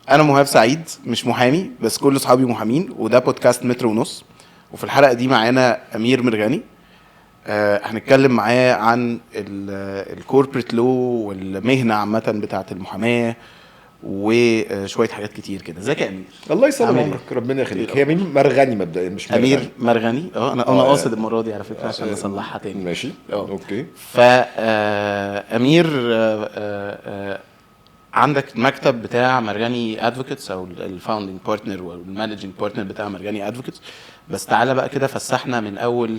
انا مهاب سعيد، مش محامي بس كل اصحابي محامين، وده بودكاست متر ونص. وفي الحلقة دي معانا امير مرغني. هنتكلم معاه عن ال corporate law والمهنه عامة بتاعه المحاماة وشوية حاجات كتير كده. ازيك يا امير؟ الله يسلم عامل إيه؟ عمرك، ربنا يخليك. إيه هي مين مرغني مبدئيا؟ مش مرغني. امير مرغني. انا قاصد المرة دي على فكرة عشان نصلحها تاني. ماشي. okay. ف امير، عندك المكتب بتاع مرغني Advocates او ال founding partner وال managing partner بتاع مرغني Advocates. بس تعالى بقى كده فسحنا من اول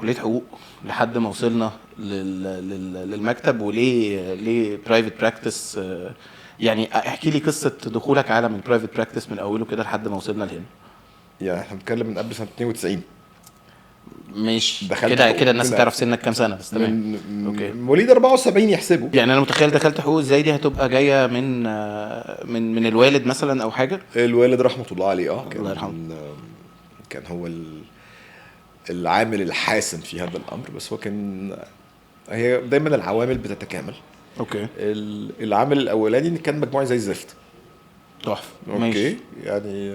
كليه حقوق لحد ما وصلنا للمكتب، وليه private practice. يعني احكي لي قصة دخولك عالم ال private practice من اوله كده لحد ما وصلنا لهنا. يعني احنا بنتكلم من قبل سنة 92. ماشي. دخلت كده حقوق كده الناس من تعرف سنك كام سنة بس. تمام. من okay. مواليد 74 يحسبوا. يعني انا متخيل دخلت حقوق ازاي، دي هتبقى جاية من الوالد مثلا او حاجة. الوالد رحمه الله عليه، كان الله يرحمه. كان هو العامل الحاسم في هذا الامر، بس هو كان، هي دايما العوامل بتتكامل. okay. العامل الاولاني ان كان مجموعي زي الزفت. تحفة. okay. ماشي. يعني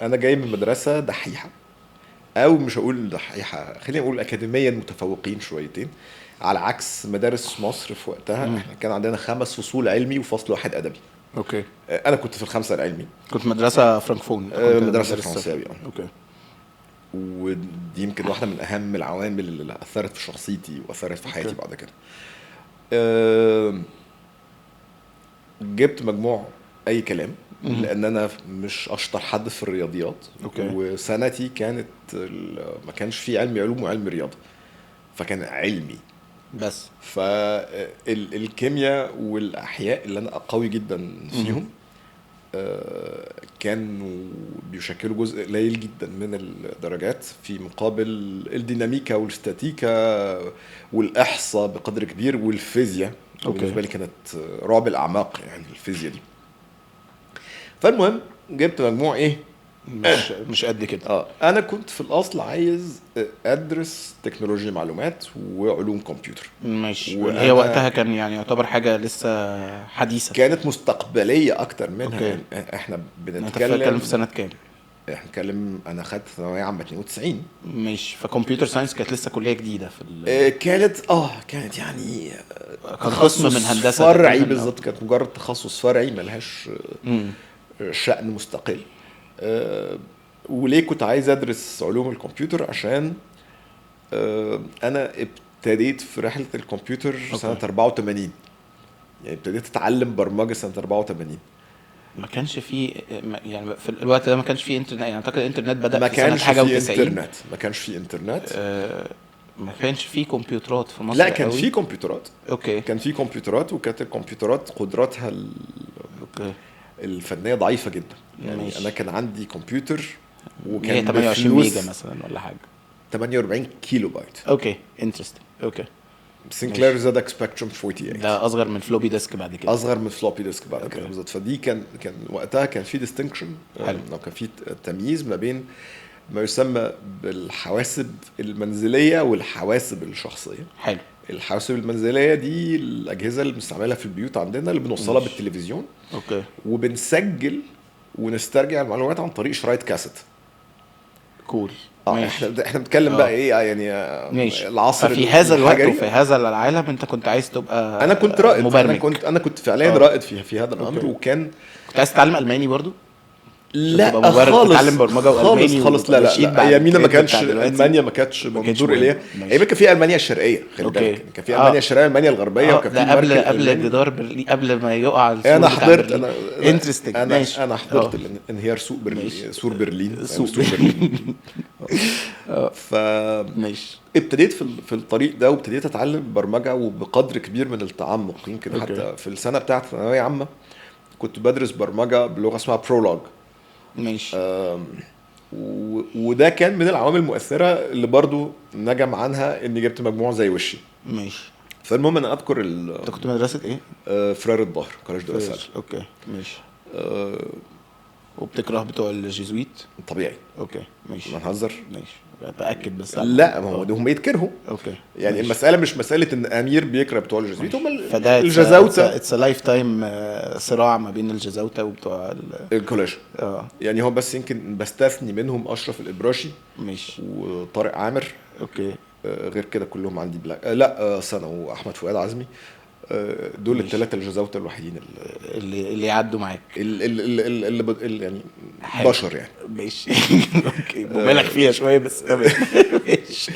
انا جاي من مدرسه دحيحه، او مش هقول دحيحه، خلينا نقول اكاديميا متفوقين شويتين، على عكس مدارس مصر في وقتها. احنا كان عندنا 5 فصول علمي وفصل واحد ادبي. okay. انا كنت في ال5 العلمي. كنت مدرسه فرانكفون؟ كنت مدرسه فرنساوي. okay. ودي يمكن واحدة من اهم العوامل اللي اثرت في شخصيتي واثرت في حياتي okay. بعد كده. جبت مجموع اي كلام، لان انا مش اشطر حد في الرياضيات. okay. وسنتي كانت ما كانش في علمي علوم وعلم رياضة، فكان علمي بس. فالكيمياء والاحياء اللي انا قوي جدا فيهم، كانوا بيشكلوا جزء قليل جدا من الدرجات، في مقابل الديناميكا والاستاتيكا والاحصاء بقدر كبير والفيزياء. okay. بالنسبة لي كانت رعب الاعماق يعني الفيزياء دي. فالمهم جبت مجموع ايه؟ مش قد كده. انا كنت في الاصل عايز ادرس تكنولوجيا معلومات وعلوم كمبيوتر. ماشي. هي وقتها كان يعني يعتبر حاجة لسه حديثه، كانت مستقبلية اكتر منها. okay. يعني احنا انت بتتكلم في سنة كام؟ احنا بنتكلم، انا خدت ثانوية عامة 92. ماشي. ف computer science كانت لسه كليه جديدة في كانت كانت يعني كان قسم من هندسة فرعي بالظبط، كانت مجرد تخصص فرعي ملهاش شأن مستقل. وليه كنت عايز ادرس علوم الكمبيوتر؟ عشان انا ابتديت في رحله الكمبيوتر سنة 84، يعني ابتديت اتعلم برمجة سنة 84. ما كانش فيه يعني في الوقت ده ما كانش فيه انترنت، يعني اعتقد الانترنت بدا ما في سنة كانش حاجة فيه و90. انترنت، ما كانش فيه انترنت. ما كانش فيه كمبيوترات في مصر. لا كان قوي. فيه كمبيوترات. okay. كان فيه كمبيوترات، وكانت الكمبيوترات قدراتها okay. الفنية ضعيفة جدا. يعني ماشي. انا كان عندي كمبيوتر وكان هي 28 بفلوس ميجا مثلا ولا حاجة، 48 كيلو بايت. okay interesting. okay. سينكلير ZX Spectrum 48. ده اصغر من floppy disk بعد كده. اصغر من floppy disk بعد كده بالظبط. فدي كان وقتها كان في distinction، او كان في تمييز ما بين ما يسمى بالحواسب المنزلية والحواسب الشخصية. حلو. الحواسب المنزلية دي الاجهزة اللي بنستعملها في البيوت عندنا، اللي بنوصلها بالتلفزيون. okay. وبنسجل ونسترجع المعلومات عن طريق شرايط كاسيت. cool. احنا بنتكلم بقى ايه يعني؟ ماشي. العصر ففي هذا الوقت الحجري. وفي هذا العالم انت كنت عايز تبقى انا كنت رائد. مبرمج. انا كنت فعليا رائد في هذا الامر. okay. وكان كنت عايز تتعلم الماني برضو؟ لا خالص، تتعلم برمجة والماني خالص. لا يمينا ما كانش المانيا، ما كانتش منظور اليها. هي كان في المانيا الشرقية، خلي بالك، كان في المانيا الشرقية، المانيا الغربية، وكان في قبل جدار برلين، قبل ما يقع السور. انا حضرت، interesting. انا حضرت انهيار سوق برلين، سور برلين، سور برلين. ف ماشي. ابتديت في الطريق ده، وابتديت اتعلم برمجة وبقدر كبير من التعمق. يمكن حتى في السنة بتاعت ثانوية عامة كنت بدرس برمجة بلغه اسمها Prolog. ماشي. وده كان من العوامل المؤثرة اللي برضو نجم عنها اني جبت مجموع زي وشي. ماشي. فالمهم انا اذكر انت كنت مدرسه ايه؟ فرار الظهر، كوليج دو لاسال. okay ماشي. وبتكره بتوع الجيزويت؟ طبيعي. okay ماشي. ما نهزر. ماشي، بتاكد بس. لا ما هو هم يتكرهوا. okay يعني ماشي. المسالة مش مسالة ان امير بيكره بتوع الجيزويت، هم فده الجزاوته. it's lifetime صراع ما بين الجزاوته وبتوع الكوليج. يعني هو بس يمكن بستثني منهم اشرف الابراشي ماشي وطارق عامر. okay. غير كده كلهم عندي بلاك. لا سنة واحمد فؤاد عزمي، دول الثلاثة الجزاوته الوحيدين اللي يعدوا معاك، اللي يعني بشر يعني. ماشي. okay، مبالغ فيها شوية بس تمام. ماشي.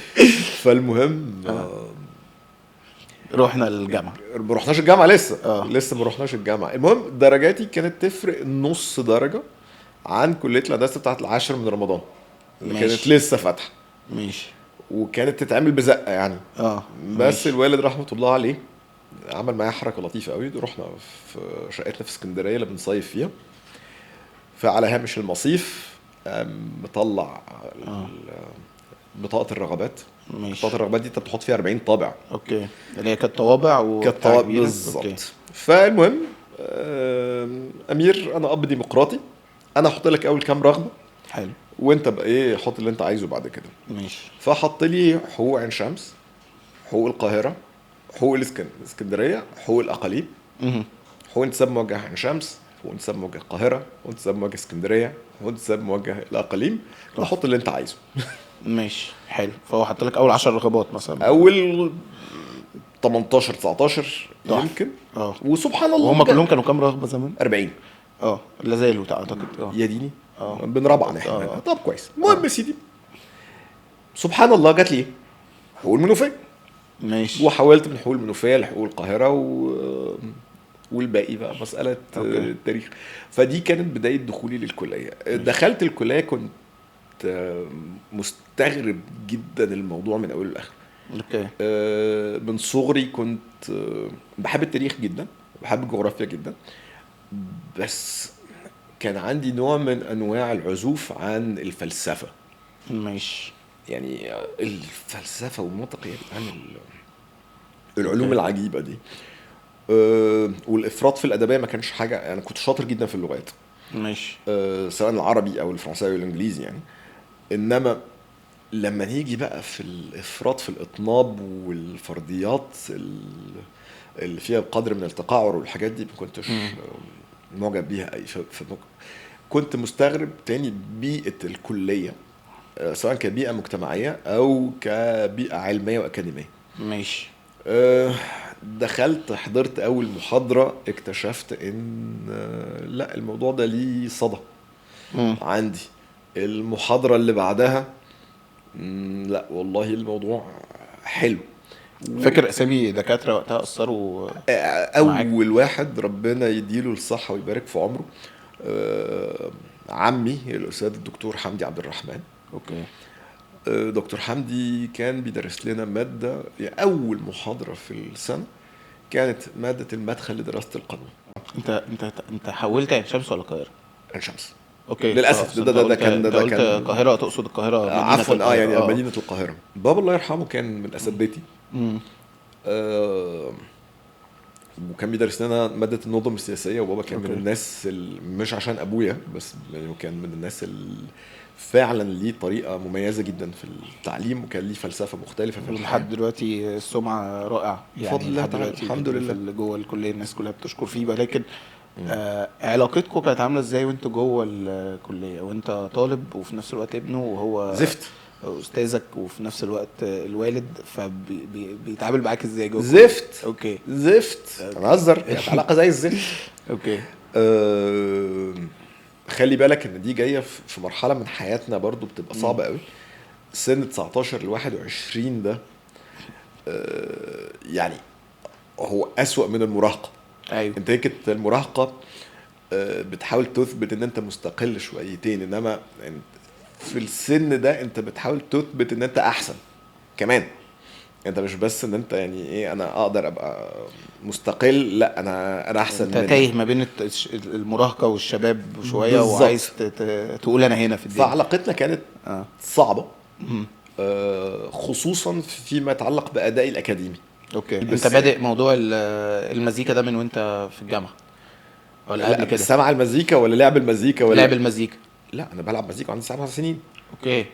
فالمهم رحنا الجامعة. ما رحناش الجامعة لسه. لسه ما رحناش الجامعة. المهم درجاتي كانت تفرق نص درجه عن كليه الهندسة بتاعت العاشر من رمضان اللي كانت لسه فاتحة. ماشي. وكانت تتعمل بزقه يعني. بس ماشي. الوالد رحمه الله عليه عمل معايا حركة لطيفة قوي. رحنا في شقتنا في اسكندرية اللي بنصيف فيها، فعلى هامش المصيف مطلع بطاقة الرغبات. بطاقة الرغبات دي انت بتحط فيها 40 طابع. okay، اللي هي كانت طوابع. كانت طوابع بالظبط. فالمهم امير انا اب ديمقراطي، انا هحط لك اول كام رغبة. حلو. وانت بقى ايه حط اللي انت عايزه بعد كده. ماشي. فحط لي حقوق عين شمس، حقوق القاهرة، حقوق الاسكندرية، حقوق الاقاليم، حقوق انتساب موجه عين شمس، حقوق انتساب موجه القاهرة، حقوق انتساب موجه اسكندرية، حقوق انتساب موجه الاقاليم. حط اللي انت عايزه. ماشي حلو. فهو حط لك اول 10 رغبات مثلا، اول 18 19 يمكن. وسبحان الله. وهم كلهم كانوا كام رغبة زمان؟ 40. لا زالوا اعتقد. يا ديني. بنربع احنا. طب كويس. المهم يا سيدي سبحان الله جات لي حقوق المنوفية. ماشي. وحاولت من حقوق المنوفية لحقوق القاهرة والباقي بقى مسالة التاريخ. فدي كانت بداية دخولي للكليه. ماشي. دخلت الكلية كنت مستغرب جدا الموضوع من اوله لاخره. okay. من صغري كنت بحب التاريخ جدا، بحب الجغرافيا جدا، بس كان عندي نوع من انواع العزوف عن الفلسفة. ماشي. يعني الفلسفة والمنطق عن العلوم العجيبة دي. والافراط في الادبية ما كانش حاجة. انا يعني كنت شاطر جدا في اللغات. ماشي. سواء العربي او الفرنساوي او الانجليزي يعني. انما لما نيجي بقى في الافراط في الاطناب والفرضيات اللي فيها قدر من التقعر والحاجات دي ما كنتش معجب بيها اي. كنت مستغرب تاني بيئة الكلية، سواء كبيئه مجتمعية او كبيئه علمية واكاديميه. ماشي. دخلت حضرت اول محاضرة، اكتشفت ان لا الموضوع ده ليه صدى عندي. المحاضرة اللي بعدها لا والله الموضوع حلو. فاكر اسامي دكاترة وقتها اثروا؟ اول واحد ربنا يديله الصحة ويبارك في عمره، عمي الاستاذ الدكتور حمدي عبد الرحمن. okay. دكتور حمدي كان بيدرس لنا مادة، اول محاضرة في السنة كانت مادة المدخل لدراسة القانون. انت انت انت حولت عين شمس ولا القاهرة؟ عين شمس. okay. للاسف ده كان ده قلت القاهرة، تقصد القاهرة عفوا. يعني مدينة القاهرة. بابا الله يرحمه كان من اساتذتي. وكان بيدرس لنا مادة النظم السياسية. وبابا كان من الناس مش عشان ابويا بس، يعني كان من الناس اللي فعلا ليه طريقه مميزة جدا في التعليم، وكان ليه فلسفة مختلفة في الحياة. لحد دلوقتي السمعة رائعة يعني، بفضل الله تعالى الحمد لله. اللي جوه الكلية الناس كلها بتشكر فيه. ولكن علاقتكم كانت عامله ازاي وانتوا جوه الكلية، وانت طالب وفي نفس الوقت ابنه وهو زفت استاذك وفي نفس الوقت الوالد، فبيتعامل معاك ازاي جوه؟ زفت. okay. زفت. انا هزر، كانت علاقة زي الزفت. okay. خلي بالك ان دي جاية في مرحلة من حياتنا برضو بتبقى صعبة قوي. سن 19 ل 21 ده يعني هو اسوأ من المراهقة. ايوه. انت كنت المراهقة بتحاول تثبت ان انت مستقل شويتين، انما في السن ده انت بتحاول تثبت ان انت احسن كمان. انت مش بس ان انت يعني ايه انا اقدر ابقى مستقل، لا انا احسن. انت تايه ما بين المراهقة والشباب شوية، وعايز تقول انا هنا في الدنيا. فعلاقتنا كانت صعبة، خصوصا فيما يتعلق بادائي الاكاديمي. okay. انت بادئ موضوع المزيكا ده من وانت في الجامعة؟ ولا قبل كده؟ سمع المزيكا ولا لعب المزيكا ولا لعب المزيكا؟ لا انا بلعب مزيكا وعندي 7 سنين. okay،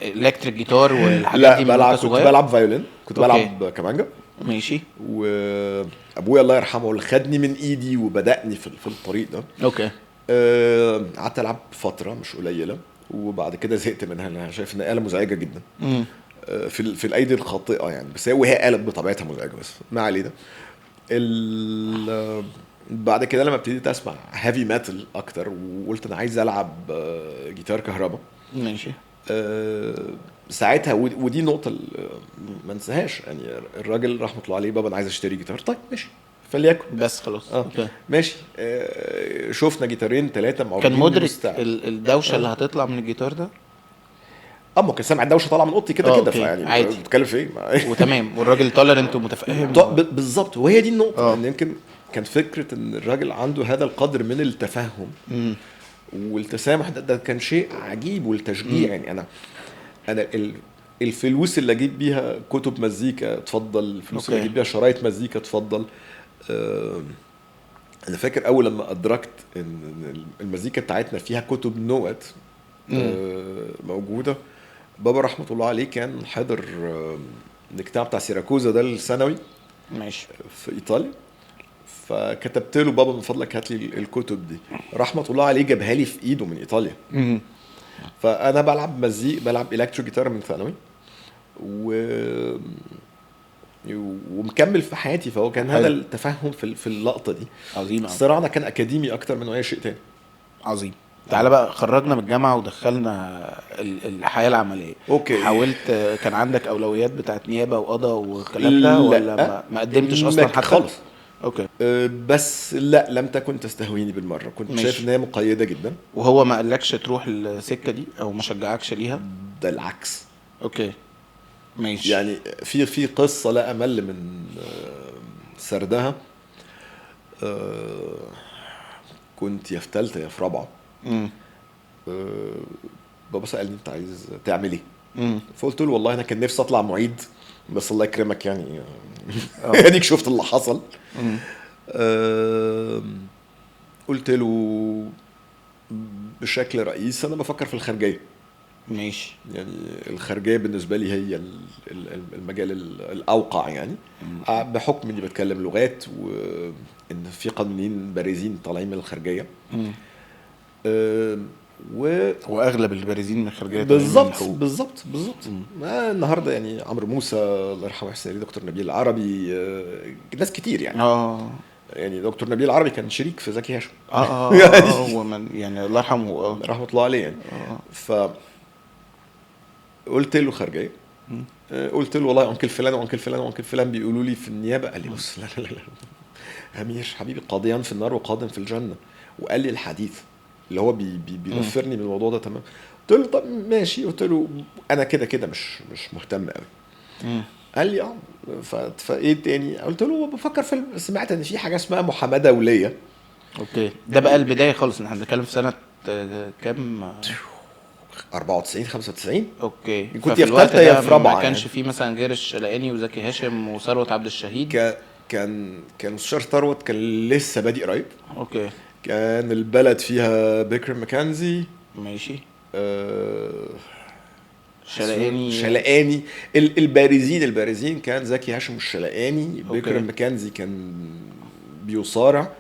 electric guitar والحاجات دي؟ لا، كنت بلعب violin، كنت بلعب كمانجا. ماشي. وابويا الله يرحمه اللي خدني من ايدي وبدأني في الطريق ده. okay. قعدت العب فترة مش قليله، وبعد كده زهقت منها، انا شايف ان آلة مزعجة جدا في الايدي الخاطئة يعني، بس وهي آلة بطبيعتها مزعجة، بس ما علينا. بعد كده لما ابتديت اسمع heavy metal اكتر، وقلت انا عايز العب جيتار كهرباء. ماشي. ساعتها، ودي نقطة ما انساهاش يعني، الراجل رحمه الله عليه، بابا انا عايز اشتري جيتار. طيب ماشي، فليكن، بس خلاص. okay ماشي. شفنا جيتارين 3 معروضين. كان مدرك الدوشة اللي هتطلع من الجيتار ده؟ ما كان سامع الدوشة طالعه من اوضتي كده كده، فيعني بتتكلم في ايه؟ وتمام، والراجل tolerant ومتفهم. بالظبط، وهي دي النقطة، ان يمكن كان فكرة ان الراجل عنده هذا القدر من التفهم والتسامح، ده كان شيء عجيب، والتشجيع. يعني انا الفلوس اللي اجيب بيها كتب مزيكا اتفضل، الفلوس اللي اجيب بيها شرايط مزيكا اتفضل. انا فاكر اول لما ادركت ان المزيكا بتاعتنا فيها كتب نوت موجودة، بابا رحمه الله عليه كان حاضر الاجتماع بتاع سيراكوزا ده الثانوي، ماشي، في ايطاليا، فكتبت له بابا من فضلك هات لي الكتب دي. رحمه الله عليه جابها لي في ايده من ايطاليا. فانا بلعب مزيك، بلعب electric guitar من ثانوي ومكمل في حياتي. فهو كان هذا التفهم في اللقطة دي. عظيم. صراعنا كان اكاديمي اكتر من اي شيء تاني. عظيم. تعالى بقى، خرجنا من الجامعة ودخلنا الحياة العملية. okay. حاولت، كان عندك اولويات بتاعت نيابة وقضاء والكلام ده، ولا ما قدمتش اصلا حتى خالص؟ okay. بس لا، لم تكن تستهويني بالمرة، كنت شايف ان هي مقيده جدا. وهو ما قالكش تروح السكة دي او ما شجعكش ليها؟ ده العكس. okay ماشي. يعني في قصة لا امل من سردها. كنت يا في ثالثة يا في رابعه. بابا سالني انت عايز تعمل ايه؟ فقلت له والله انا كان نفسي اطلع معيد، بس الله يكرمك يعني اديك شفت اللي حصل. قلت له بشكل رئيسي انا بفكر في الخارجية. ماشي. يعني الخارجية بالنسبة لي هي المجال الاوقع يعني، بحكم اني بتكلم لغات وان في قانونيين بارزين طالعين من الخارجية. واغلب البارزين من الخارجية. بالظبط بالظبط بالظبط. النهارده يعني عمرو موسى الله يرحمه، حسين، دكتور نبيل العربي، ناس كتير يعني. يعني دكتور نبيل العربي كان شريك في زكي هاشم. ومن يعني الله يرحمه، رحمه الله عليه يعني. ف قلت له خارجية. قلت له والله uncle فلان و uncle فلان و uncle فلان بيقولوا لي في النيابة. قال لي بص، لا لا لا امير حبيبي، قاضيا في النار وقاض في الجنة. وقال لي الحديث اللي هو بينفرني من الموضوع ده. تمام. قلت له طب ماشي. قلت له انا كده كده مش مهتم قوي. قال لي فايه تاني؟ قلت له بفكر في، سمعت ان في حاجة اسمها محاماة دولية. okay. ده بقى البداية خالص، احنا بنتكلم في سنة كام؟ 94 95. okay. كنت يا في ثالثة يا في رابعه. ما كانش في مثلا غير الشلقاني وزكي هاشم وثروت عبد الشهيد؟ كان مستشار ثروت كان لسه بادئ قريب. okay. كان البلد فيها بكر مكانزي. ماشي. شلقاني. البارزين كان زكي هاشم والشلقاني. بكر مكانزي كان بيصارع،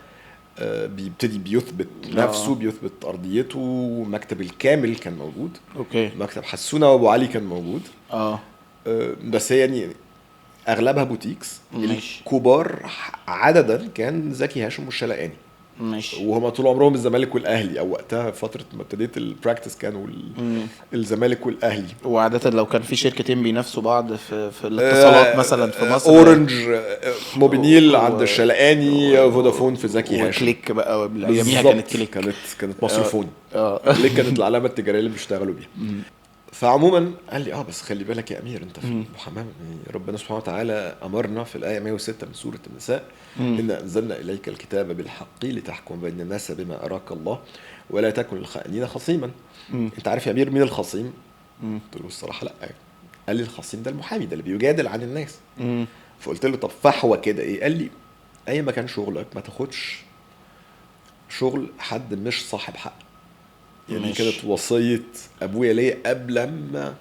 بيبتدي بيثبت نفسه، بيثبت ارضيته. مكتب الكامل كان موجود. okay. مكتب حسونه وابو علي كان موجود. بس هي يعني اغلبها boutiques. الكبار عددا كان زكي هاشم والشلقاني. ماشي. وهما طول عمرهم الزمالك والاهلي، او وقتها فترة ما ابتديت ال practice كانوا الزمالك والاهلي. وعاده لو كان في شركتين بينافسوا بعض في الاتصالات مثلا في مصر، اورنج موبينيل عند الشلقاني، فودافون في زكي هاشم، وكليك بقى اياميها كانت كليك، كانت مصر فون. كليك كانت العلامة التجارية اللي بيشتغلوا بيها. فعموما قال لي بس خلي بالك يا امير، انت في المحاماة ربنا سبحانه وتعالى امرنا في الايه 106 من سورة النساء ان انزلنا اليك الكتاب بالحق لتحكم بين الناس بما اراك الله ولا تكن للخائنين خصيما. انت عارف يا امير مين الخصيم؟ قلت له الصراحة لا. قال لي الخصيم ده المحامي، ده اللي بيجادل عن الناس. فقلت له طب فحوى كده ايه؟ قال لي اي مكان شغلك ما تاخدش شغل حد مش صاحب حق. يعني كانت وصية ابويا ليا قبل ما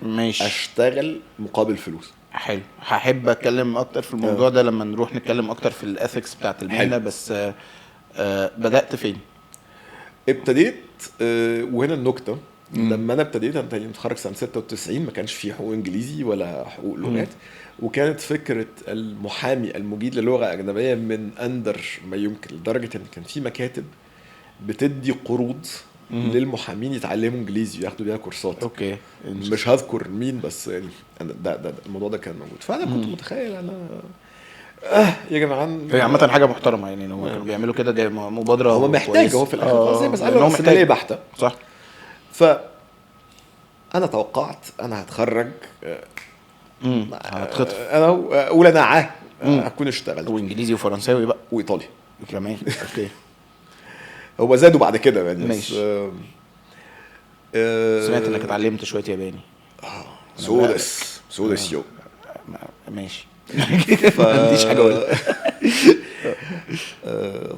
ماشي اشتغل مقابل فلوس. حلو، هحب اتكلم اكتر في الموضوع ده لما نروح نتكلم اكتر في ال ethics بتاعت المهنة. بس بدات فين؟ ابتديت وهنا النكتة، لما انا ابتديت، انا متخرج سنة 96، ما كانش في حقوق انجليزي ولا حقوق لغات، وكانت فكرة المحامي المجيد للغة اجنبية من اندر ما يمكن، لدرجة ان كان في مكاتب بتدي قروض للمحامين يتعلموا انجليزي وياخدوا بيها كورسات. okay، مش هذكر مين، بس يعني ده الموضوع ده كان موجود. فانا كنت متخيل انا يا جماعة هي عامة حاجة محترمه يعني، لو كانوا بيعملوا كده دي مبادرة، هو محتاج، هو في الاخر خالص هي مسالة راسمالية بحته، صح. ف انا توقعت انا هتخرج هتخطف، انا اقول انا هكون اشتغلت وانجليزي وفرنساوي بقى وايطالي كمان. okay، هو زادوا بعد كده يعني. ماشي. سمعت انك اتعلمت شوية ياباني. そうです そうですよ. ماشي. ما عنديش حاجة اقولها.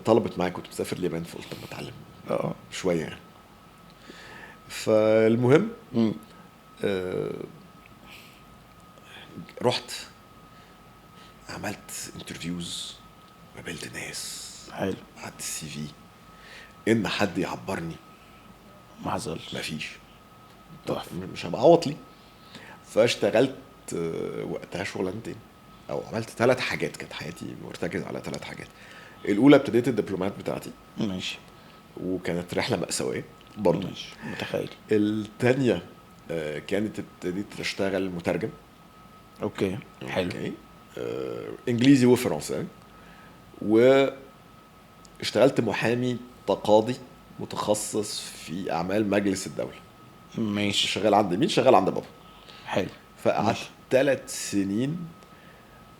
طلبت معايا، كنت مسافر اليابان، فقلت طب اتعلم شوية يعني. فالمهم رحت عملت interviews، قابلت ناس، حلو، قعدت ال CV ان حد يعبرني، ما حصلش، مفيش، مش هبقى عوض لي. فاشتغلت وقتها شغلانتين او عملت 3 حاجات، كانت حياتي مرتكز على 3 حاجات. الاولى ابتديت الدبلومات بتاعتي، ماشي، وكانت رحله مأساوية برضه، ماشي، متخيل. الثانية كانت ابتديت اشتغل مترجم. okay، حلو. okay. انجليزي وفرنساوي، واشتغلت محامي تقاضي متخصص في اعمال مجلس الدولة. ماشي. شغال عند مين؟ شغال عند بابا. حلو. فقعدت 3 سنين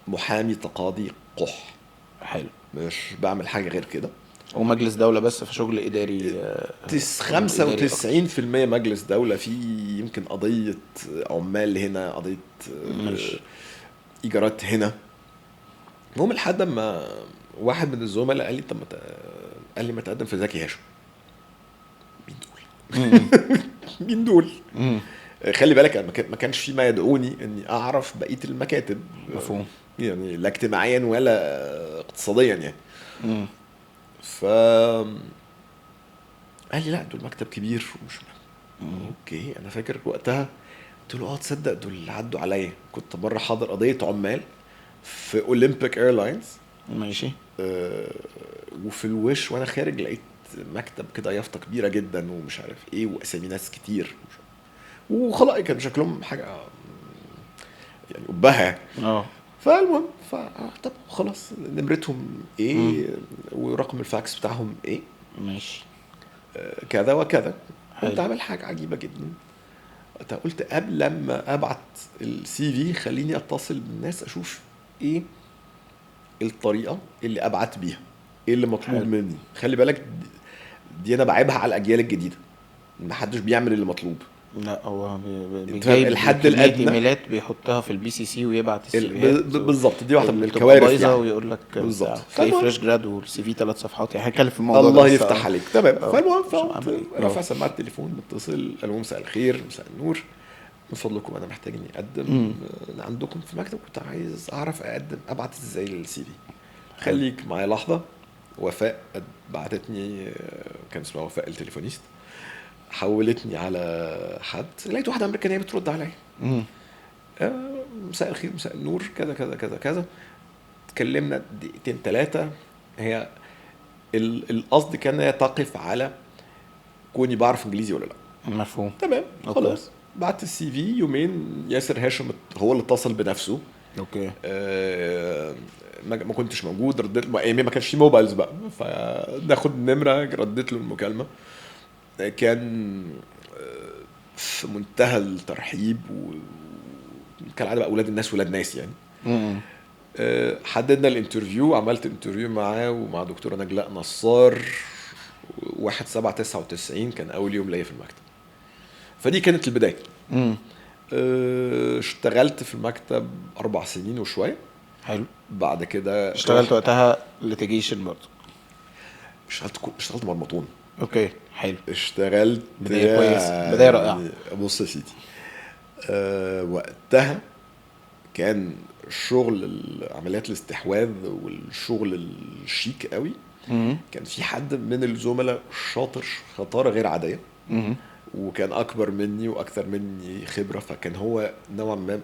محامي تقاضي قح. حلو. مش بعمل حاجة غير كده. ومجلس دولة بس في شغل اداري؟ 95% مجلس دولة، في يمكن قضية عمال هنا، قضية ايجارات هنا. المهم لحد ما واحد من الزملاء قال لي طب قال لي ما تقدم في زكي هاشم. مين دول؟ مين دول؟ خلي بالك ما كانش في ما يدعوني اني اعرف بقية المكاتب، مفهوم يعني، لا اجتماعيا ولا اقتصاديا يعني. ف قال لي لا دول مكتب كبير ومش okay. انا فاكر وقتها قلت له تصدق دول اللي عدوا عليا، كنت مرة حاضر قضية عمال في Olympic Airlines، ماشي، وفي الوش وانا خارج لقيت مكتب كده يافطة كبيرة جدا ومش عارف ايه واسامي ناس كتير وخلاص، كان شكلهم حاجة يعني قبها. فالمهم طب خلاص نمرتهم ايه ورقم الفاكس بتاعهم ايه، ماشي، كذا وكذا. كنت عامل حاجة عجيبة جدا، قلت قبل لما ابعت ال CV خليني اتصل بالناس اشوف ايه الطريقة اللي ابعت بيها، ايه اللي مطلوب مني. خلي بالك دي انا بعيبها على الاجيال الجديدة، ما حدش بيعمل اللي مطلوب. لا هو بيجيب الحد الادنى ايميلات بيحطها في ال BCC ويبعت ال CV بالظبط. دي واحدة من الكوارث يعني، ويقول لك بالظبط تلاقي fresh grad وال CV 3 صفحات يعني. هنتكلم في الموضوع الله يفتح عليك. تمام. فالمهم رفع سماعه التليفون، بتصل، الو مساء الخير، مساء النور، من فضلكم انا محتاج اني اقدم عندكم في المكتب، كنت عايز اعرف اقدم ابعت ازاي لل CV. خليك معايا لحظة. وفاء بعتتني، كان اسمها وفاء ال téléphoniste، حولتني على حد، لقيت واحدة امريكانيه بترد عليا، مساء الخير مساء النور، كذا كذا كذا كذا. اتكلمنا دقيقتين 3. هي القصد كان هي تقف على كوني بعرف انجليزي ولا لا. مفهوم. تمام. خلاص بعت ال CV يومين، ياسر هاشم هو اللي اتصل بنفسه. okay. ما كنتش موجود، رديت له، ما كانش في mobiles بقى، فناخد نمره، رديت له المكالمة. كان في منتهى الترحيب، وكالعادة بقى اولاد الناس ولاد ناس يعني. حددنا ال interview، عملت interview معاه ومع دكتورة نجلاء نصار 1/7/99 كان اول يوم ليا في المكتب. فدي كانت البداية. اشتغلت في المكتب 4 سنين وشوية. حلو. بعد كده اشتغلت وقتها litigation برضه؟ اشتغلت مرمطون. okay حلو. اشتغلت بداية كويسة، بداية رائعة. بص يا سيدي، وقتها كان شغل عمليات الاستحواذ والشغل الشيك قوي. كان في حد من الزملاء شاطر شطارة غير عادية، وكان اكبر مني واكثر مني خبره، فكان هو نوعا ما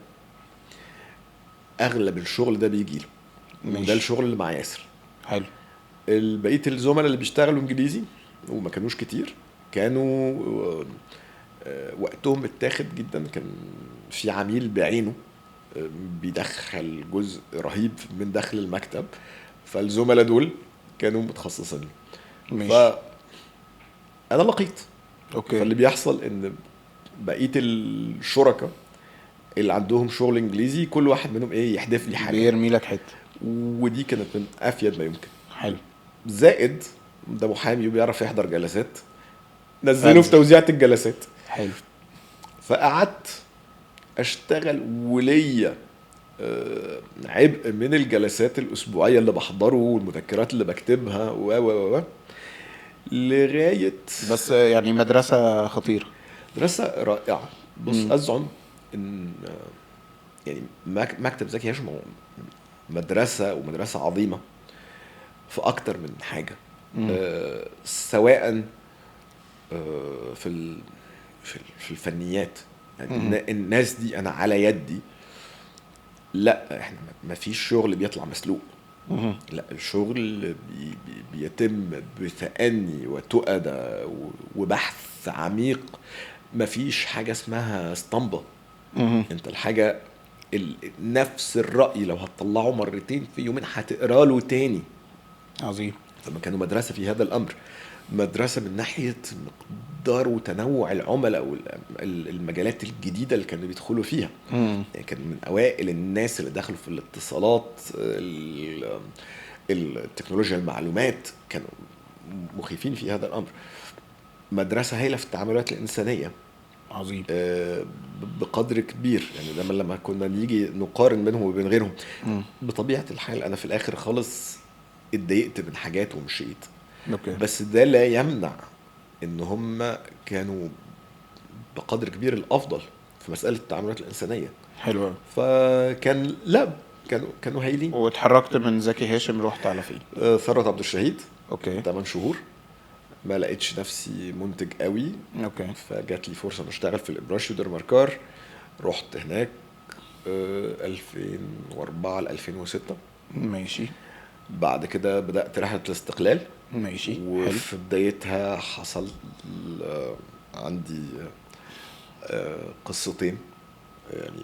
اغلب الشغل ده بيجي له، وده الشغل اللي مع ياسر. حلو. بقية الزملاء اللي بيشتغلوا انجليزي وما كانوش كتير، كانوا وقتهم اتاخد جدا. كان في عميل بعينه بيدخل جزء رهيب من دخل المكتب، فالزملاء دول كانوا متخصصين. ماشي. فانا لقيت okay. فاللي بيحصل ان بقية الشركاء اللي عندهم شغل انجليزي كل واحد منهم ايه يحدف لي حاجة، بيرمي لك حتة، ودي كانت من افيد ما يمكن. حلو. زائد ده محامي وبيعرف يحضر جلسات، نزله في توزيعة الجلسات. حلو. فقعدت اشتغل وليا عبء من الجلسات الاسبوعية اللي بحضره والمذكرات اللي بكتبها و و و لغاية بس يعني مدرسه خطيرة، مدرسه رائعة. بص ازعم ان يعني مكتب زكي هاشم مدرسه، ومدرسة عظيمة في اكتر من حاجة، سواء في في الفنيات. يعني الناس دي انا على يدي، لا احنا ما فيش شغل بيطلع مسلوق، لا الشغل بيتم بتأني وتؤدى وبحث عميق. ما فيش حاجة اسمها اسطمبة. انت الحاجة نفس الرأي لو هتطلعه مرتين في يومين هتقرا له تاني. عظيم. فما كانوا مدرسة في هذا الأمر، مدرسة من ناحية مقدار وتنوع العملاء والمجالات الجديدة اللي كانوا بيدخلوا فيها. يعني كان من أوائل الناس اللي دخلوا في الاتصالات، التكنولوجيا، المعلومات، كانوا مخيفين في هذا الأمر. مدرسة هايلة في التعاملات الإنسانية. عظيم. بقدر كبير. يعني لما كنا نيجي نقارن بينهم وبين غيرهم، بطبيعة الحال أنا في الآخر خالص اتضايقت من حاجات ومشيت. okay. بس ده لا يمنع ان هم كانوا بقدر كبير الافضل في مسالة التعاملات الانسانية. حلو. فكان لا كانوا هايلين. واتحركت من زكي هاشم رحت على فين؟ ثروت عبد الشهيد. okay. 8 شهور ما لقيتش نفسي منتج قوي. okay. فجات لي فرصة ان اشتغل في الابراشي ودرماركار، رحت هناك 2004 ل 2006. ماشي. بعد كده بدأت رحلة الاستقلال. ماشي. وفي بدايتها حصل عندي قصتين، يعني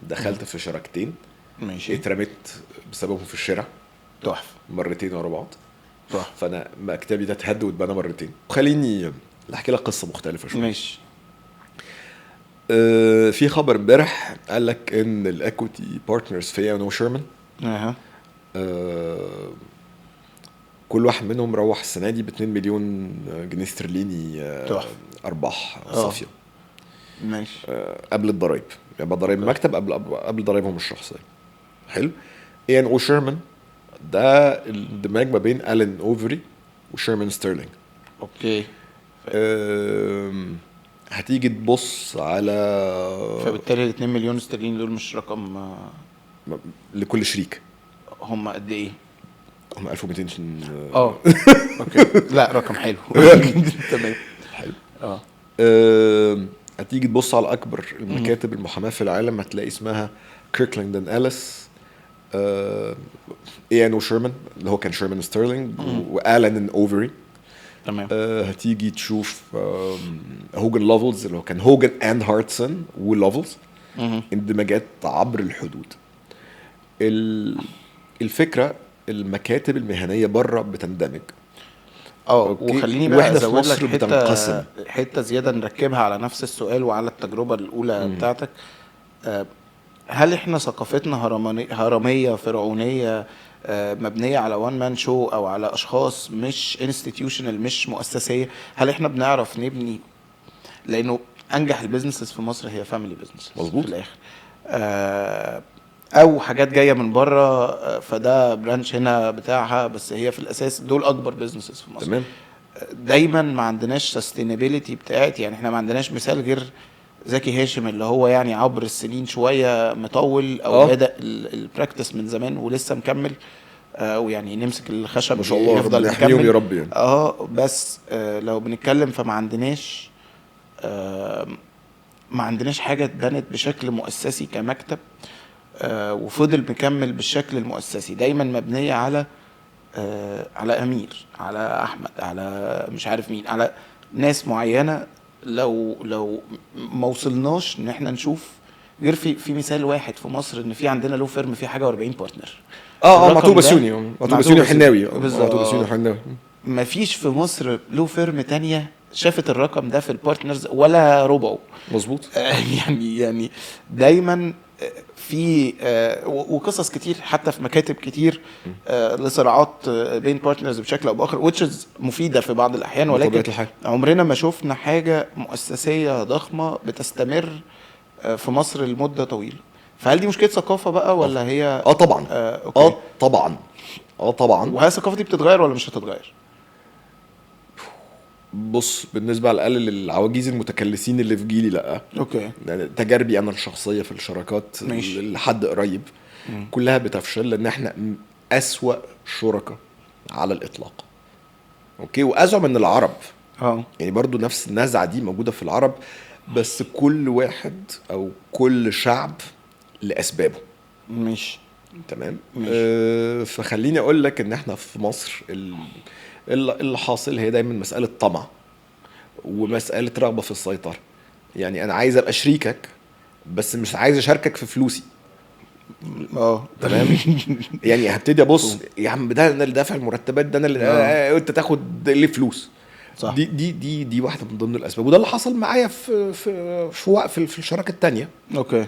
دخلت في شراكتين. ماشي. اترميت بسببهم في الشارع. تحفة. مرتين ورا بعض. تحفة. فأنا مكتبي ده اتهد واتبنى مرتين. خليني احكي لك قصة مختلفة شوية. ماشي. في خبر امبارح قال لك ان ال equity partners في A&O Shearman كل واحد منهم روح السنة دي ب 2 مليون جنيه استرليني ارباح صافية. ماشي. قبل الضرايب، يعني ضرايب المكتب قبل ضرايبهم الشخصية. حلو. A&O Shearman ده الاندماج ما بين Allen Overy و Shearman Sterling. okay. هتيجي تبص على، فبالتالي ال 2 مليون استرليني دول مش رقم لكل شريك. هم قد ايه؟ هم 1200. okay. لا رقم حلو. تمام. حلو. هتيجي تبص على اكبر المكاتب المحاماة في العالم، هتلاقي اسمها Kirkland and Ellis، A&O Shearman اللي هو كان Shearman Sterling، و Allen and Overy. تمام. هتيجي تشوف Hogan Lovells اللي هو كان Hogan and Hartson و Lovells. اندماجات عبر الحدود. الفكرة المكاتب المهنية بره بتندمج. وخليني بقى ازود لك حتة زيادة نركبها على نفس السؤال وعلى التجربة الاولى بتاعتك. هل احنا ثقافتنا هرميه فرعونيه مبنية على one man show او على اشخاص مش institutional، مش مؤسسيه؟ هل احنا بنعرف نبني؟ لانه انجح ال businesses في مصر هي family business. مظبوط. في الاخر. او حاجات جاية من بره، فده branch هنا بتاعها، بس هي في الاساس دول اكبر businesses في مصر. تمام. دايما ما عندناش sustainability بتاعت، يعني احنا ما عندناش مثال غير زكي هاشم اللي هو يعني عبر السنين شوية مطول او بدا ال practice من زمان ولسه مكمل، ويعني نمسك الخشب ما شاء الله يفضل ربنا يحميهم مكمل. يا رب يعني. بس لو بنتكلم فما عندناش، ما عندناش حاجة اتبنت بشكل مؤسسي كمكتب، وفضل مكمل بالشكل المؤسسي، دايما مبنية على على امير، على احمد، على مش عارف مين، على ناس معينة. لو ما وصلناش ان احنا نشوف غير في مثال واحد في مصر، ان في عندنا law firm في حاجة و40 partner. مع الرقم طوبة ده سيوني، مع طوبة سيوني وحناوي. بالظبط. مع طوبة سيوني وحناوي. ما فيش في مصر law firm تانية شافت الرقم ده في ال partners ولا ربعه. مظبوط. يعني دايما في وقصص كتير حتى في مكاتب كتير، لصراعات بين partners بشكل او باخر، which is مفيدة في بعض الاحيان، ولكن بطبيعة الحال. عمرنا ما شفنا حاجة مؤسسيه ضخمة بتستمر في مصر لمدة طويلة. فهل دي مشكلة ثقافة بقى ولا هي؟ طبعا. okay. طبعا. طبعا. وهل الثقافة دي بتتغير ولا مش هتتغير؟ بص، بالنسبة على الاقل للعواجيز المتكلسين اللي في جيلي، لا. okay. يعني تجاربي انا الشخصية في الشراكات لحد قريب كلها بتفشل، لان احنا اسوأ شركاء على الاطلاق. okay، وازعم ان العرب يعني برضو نفس النزعة دي موجودة في العرب، بس كل واحد او كل شعب لاسبابه. ماشي. تمام. ماشي. فخليني اقول لك ان احنا في مصر اللي حاصل هي دايما مسالة طمع ومسالة رغبة في السيطرة. يعني انا عايز ابقى شريكك بس مش عايز اشاركك في فلوسي. تمام. يعني هبتدي ابص يا عم، ده انا اللي دافع المرتبات، ده انا اللي انت تاخد ليه فلوس. صح. دي دي دي دي واحدة من ضمن الاسباب، وده اللي حصل معايا في في في في, في الشراكة الثانية. okay.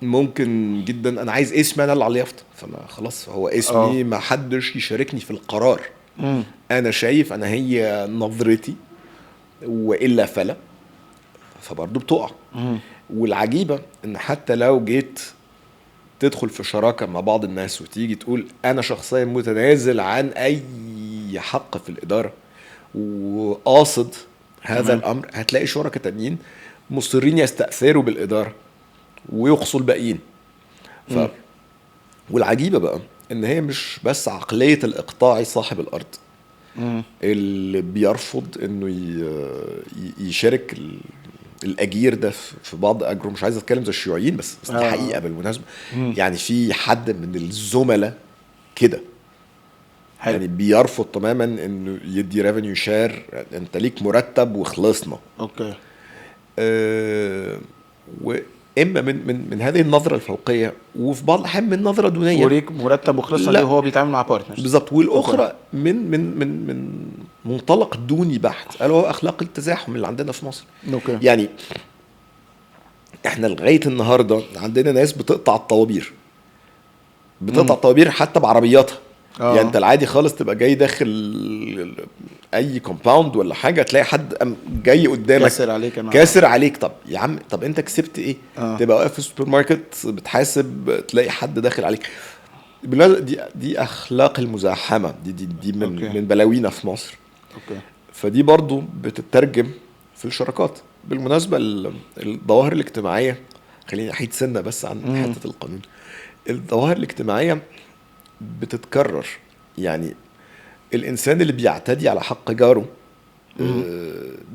ممكن جدا انا عايز اسمي انا اللي على اليافطه، فما خلاص هو اسمي، ما حدش يشاركني في القرار. انا شايف، انا هي نظرتي، والا فلا، فبرضه بتقع. والعجيبه ان حتى لو جيت تدخل في شراكة مع بعض الناس وتيجي تقول انا شخصيا متنازل عن اي حق في الادارة وقاصد هذا الامر، هتلاقي شركاء تانيين مصرين يستأثروا بالادارة ويقصوا الباقيين. والعجيبه بقى ان هي مش بس عقلية الاقطاعي صاحب الارض اللي بيرفض انه يشارك الاجير ده في بعض اجره. مش عايز اتكلم زي الشيوعيين، بس دي حقيقة بالمناسبة. يعني في حد من الزملاء كده يعني بيرفض تماما انه يدي revenue share، انت ليك مرتب وخلصنا. okay. واما من من من هذه النظرة الفوقية، وفي بعض الاحيان من نظره دونية، وليك مرتب وخلصنا، وهو بيتعامل مع partners بالظبط. والاخرى من من من من منطلق دوني بحت، قالوا هو اخلاق التزاحم اللي عندنا في مصر. okay. يعني احنا لغاية النهارده عندنا ناس بتقطع الطوابير، بتقطع الطوابير حتى بعربياتها. يعني انت العادي خالص تبقى جاي داخل اي compound ولا حاجة، تلاقي حد جاي قدامك كاسر عليك، كاسر عليك. طب يا عم، طب انت كسبت ايه؟ تبقى واقف في السوبر ماركت بتحاسب، تلاقي حد داخل عليك. دي اخلاق المزاحمه، دي دي, دي من من بلاوينا في مصر. okay. فدي برضو بتترجم في الشراكات. بالمناسبة الظواهر الاجتماعية، خليني احيد سنة بس عن حتة القانون. الظواهر الاجتماعية بتتكرر. يعني الانسان اللي بيعتدي على حق جاره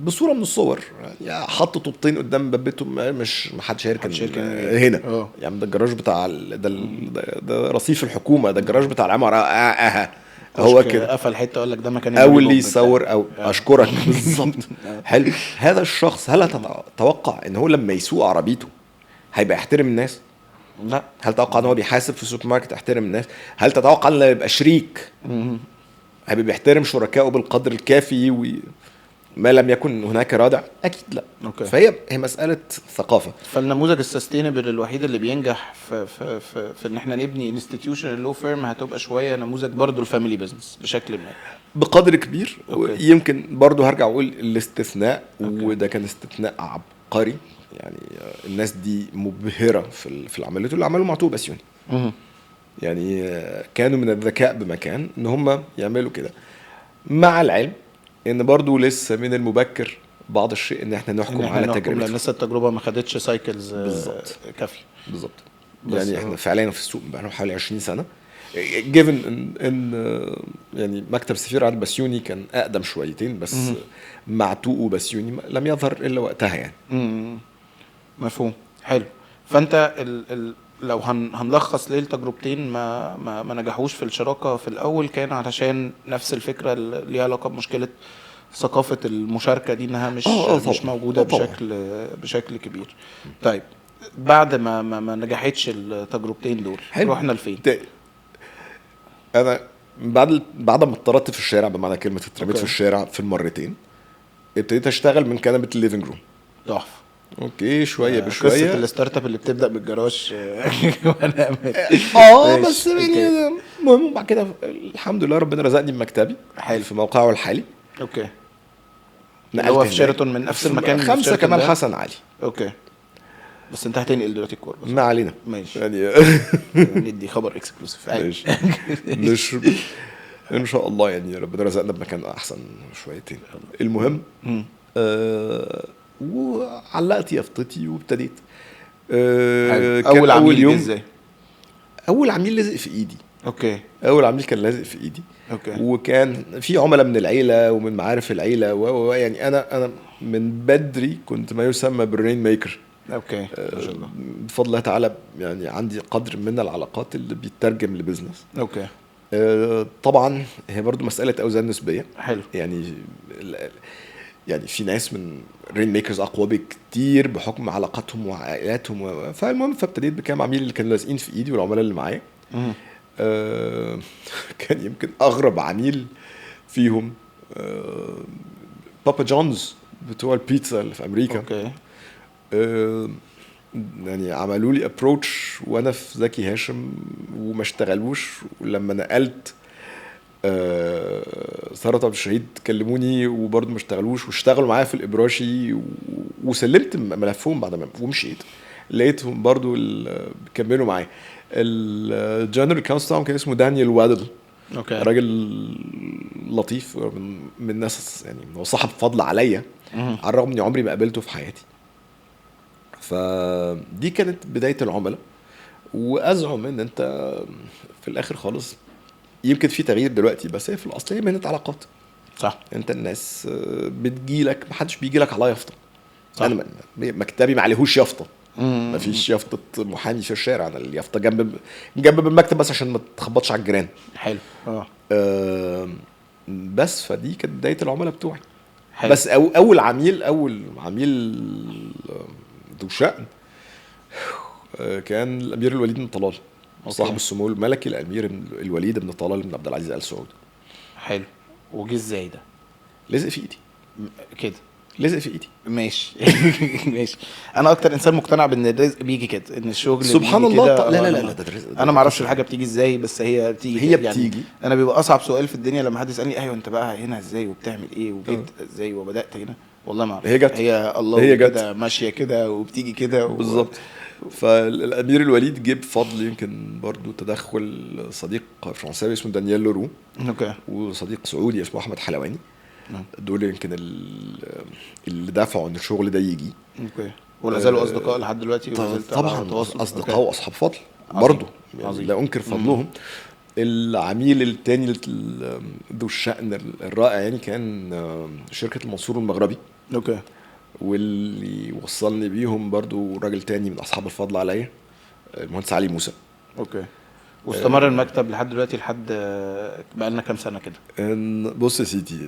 بصورة من الصور، يعني حط طوبتين قدام باب بيته، مش ما حدش هيركن هنا. يعني ده الجراج بتاع ده رصيف الحكومة، ده الجراج بتاع العمارة. هو كده قفل حتة اقول لك ده مكان او اللي يصور او اشكرك بالظبط. حلو. هذا الشخص هل تتوقع ان هو لما يسوق عربيته هيبقى يحترم الناس؟ لا. هل تتوقع ان هو بيحاسب في السوبر ماركت يحترم الناس؟ هل تتوقع انه يبقى شريك هيبقى بيحترم شركائه بالقدر الكافي وما لم يكن هناك رادع؟ اكيد لا. okay. فهي هي مسالة ثقافة. فالنموذج ال sustainable الوحيد اللي بينجح في في في, في ان احنا نبني institutional law firm هتبقى شوية نموذج برضو ال family business بشكل ما بقدر كبير. okay. يمكن برضو هرجع اقول الاستثناء. okay. وده كان استثناء عبقري. يعني الناس دي مبهرة في العمليات اللي عملوا معتوق بسيوني. يعني كانوا من الذكاء بمكان ان هم يعملوا كده، مع العلم ان برضو لسه من المبكر بعض الشيء ان احنا نحكم على تجربتهم، لان لسه التجربة ما خدتش cycles كافيه. بالظبط. يعني احنا فعليا في السوق بقالنا حوالي 20 سنة، given ان يعني مكتب سفير عادل بسيوني كان اقدم شويتين، بس معتوق وبسيوني لم يظهر الا وقتها يعني. مفهوم. حلو. فانت لو هنلخص ليه التجربتين ما نجحوش في الشراكة في الاول، كان علشان نفس الفكرة اللي ليها علاقة بمشكلة ثقافة المشاركة دي، انها مش مش موجودة بشكل كبير. طيب بعد ما نجحتش التجربتين دول رحنا لفين؟ انا بعد ما اتطردت في الشارع، بمعنى كلمة اترميت في الشارع في المرتين، ابتديت اشتغل من كنبة ال living room. تحفة. okay، شوية بشوية. قصة ال startup اللي بتبدا بالجراج. وانا بس يعني المهم بعد كده الحمد لله ربنا رزقني بمكتبي حلو في موقعه الحالي. okay. اللي هو في شيراتون، من نفس المكان، 5 كمال حسن علي. okay. بس انت هتنقل دلوقتي الكورة، ما علينا. ماشي يعني ندي خبر exclusive. ماشي. مش ان شاء الله يعني ربنا رزقنا بمكان احسن شويتين. المهم وعلقت يافطتي وابتديت. اول عميل يوم ازاي؟ اول عميل لزق في ايدي. okay. اول عميل كان لازق في ايدي. okay. وكان في عملاء من العيلة ومن معارف العيلة و يعني انا من بدري كنت ما يسمى بال rain maker. okay. ما شاء الله. بفضل الله تعالى يعني عندي قدر من العلاقات اللي بيترجم ل business. okay. طبعا هي برضو مسالة اوزان نسبيه. حلو. يعني في ناس من rain makers اقوى بكتير بحكم علاقاتهم وعائلاتهم فالمهم فابتديت بكام عميل اللي كانوا لازقين في ايدي والعملاء اللي معايا. كان يمكن اغرب عميل فيهم بابا جونز بتوع البيتزا اللي في امريكا. okay. يعني عملوا لي approach وانا في زكي هاشم وما اشتغلوش، ولما نقلت ثروت عبد الشهيد كلموني وبرضه ما اشتغلوش، واشتغلوا معايا في الابراشي وسلمت ملفهم بعد ما ومشيت، لقيتهم برضه كملوا معايا. ال general counsel كان اسمه دانيال وادل. okay. راجل لطيف من الناس، يعني هو صاحب فضل عليا على الرغم اني عمري ما قابلته في حياتي. فدي كانت بداية العملاء. وازعم ان انت في الاخر خالص يمكن في تغيير دلوقتي، بس هي في الاصل هي مهنة علاقات. صح. انت الناس بتجيلك، محدش بيجيلك على يافطة. انا مكتبي ما عليهوش يافطة، ما فيش يافطة محامي في الشارع، انا اليافطه جنب المكتب بس عشان ما تخبطش على الجيران. حلو. بس فدي كانت بداية العملاء بتوعي. حلو. بس اول عميل ذو شأن كان الامير الوليد بن طلال. صاحب السمو الملكي الامير الوليد بن طلال بن عبد العزيز ال سعود. حلو. وجه ازاي ده؟ لزق في ايدي كده. لزق في ايدي. ماشي. ماشي. انا اكتر انسان مقتنع بان الرزق بيجي كده، ان الشغل سبحان الله. لا لا لا, لا ده الرزق. انا ما اعرفش الحاجة بتيجي ازاي، بس هي بتيجي. هي بتيجي. يعني انا بيبقى اصعب سؤال في الدنيا لما حد يسالني ايوه انت بقى هنا ازاي وبتعمل ايه وجيت ازاي وبدات هنا. والله ما اعرف. هي جت. هي الله هي جت كده ماشية كده وبتيجي كده بالظبط. فالامير الوليد جه بفضل يمكن برضو تدخل صديق فرنساوي اسمه دانيال لورو. okay. وصديق سعودي اسمه احمد حلواني. دول يمكن اللي دفعوا ان الشغل ده يجي. okay. ولا زالوا اصدقاء لحد دلوقتي؟ طبعا اصدقاء واصحاب فضل برضو، يعني لا انكر فضلهم. العميل الثاني ذو الشأن الرائع يعني كان شركة المنصور المغربي. okay. واللي وصلني بيهم برضو راجل تاني من اصحاب الفضل عليا، المهندس علي موسى. okay. واستمر المكتب لحد دلوقتي، لحد بقى لنا كام سنة كده؟ بص يا سيدي،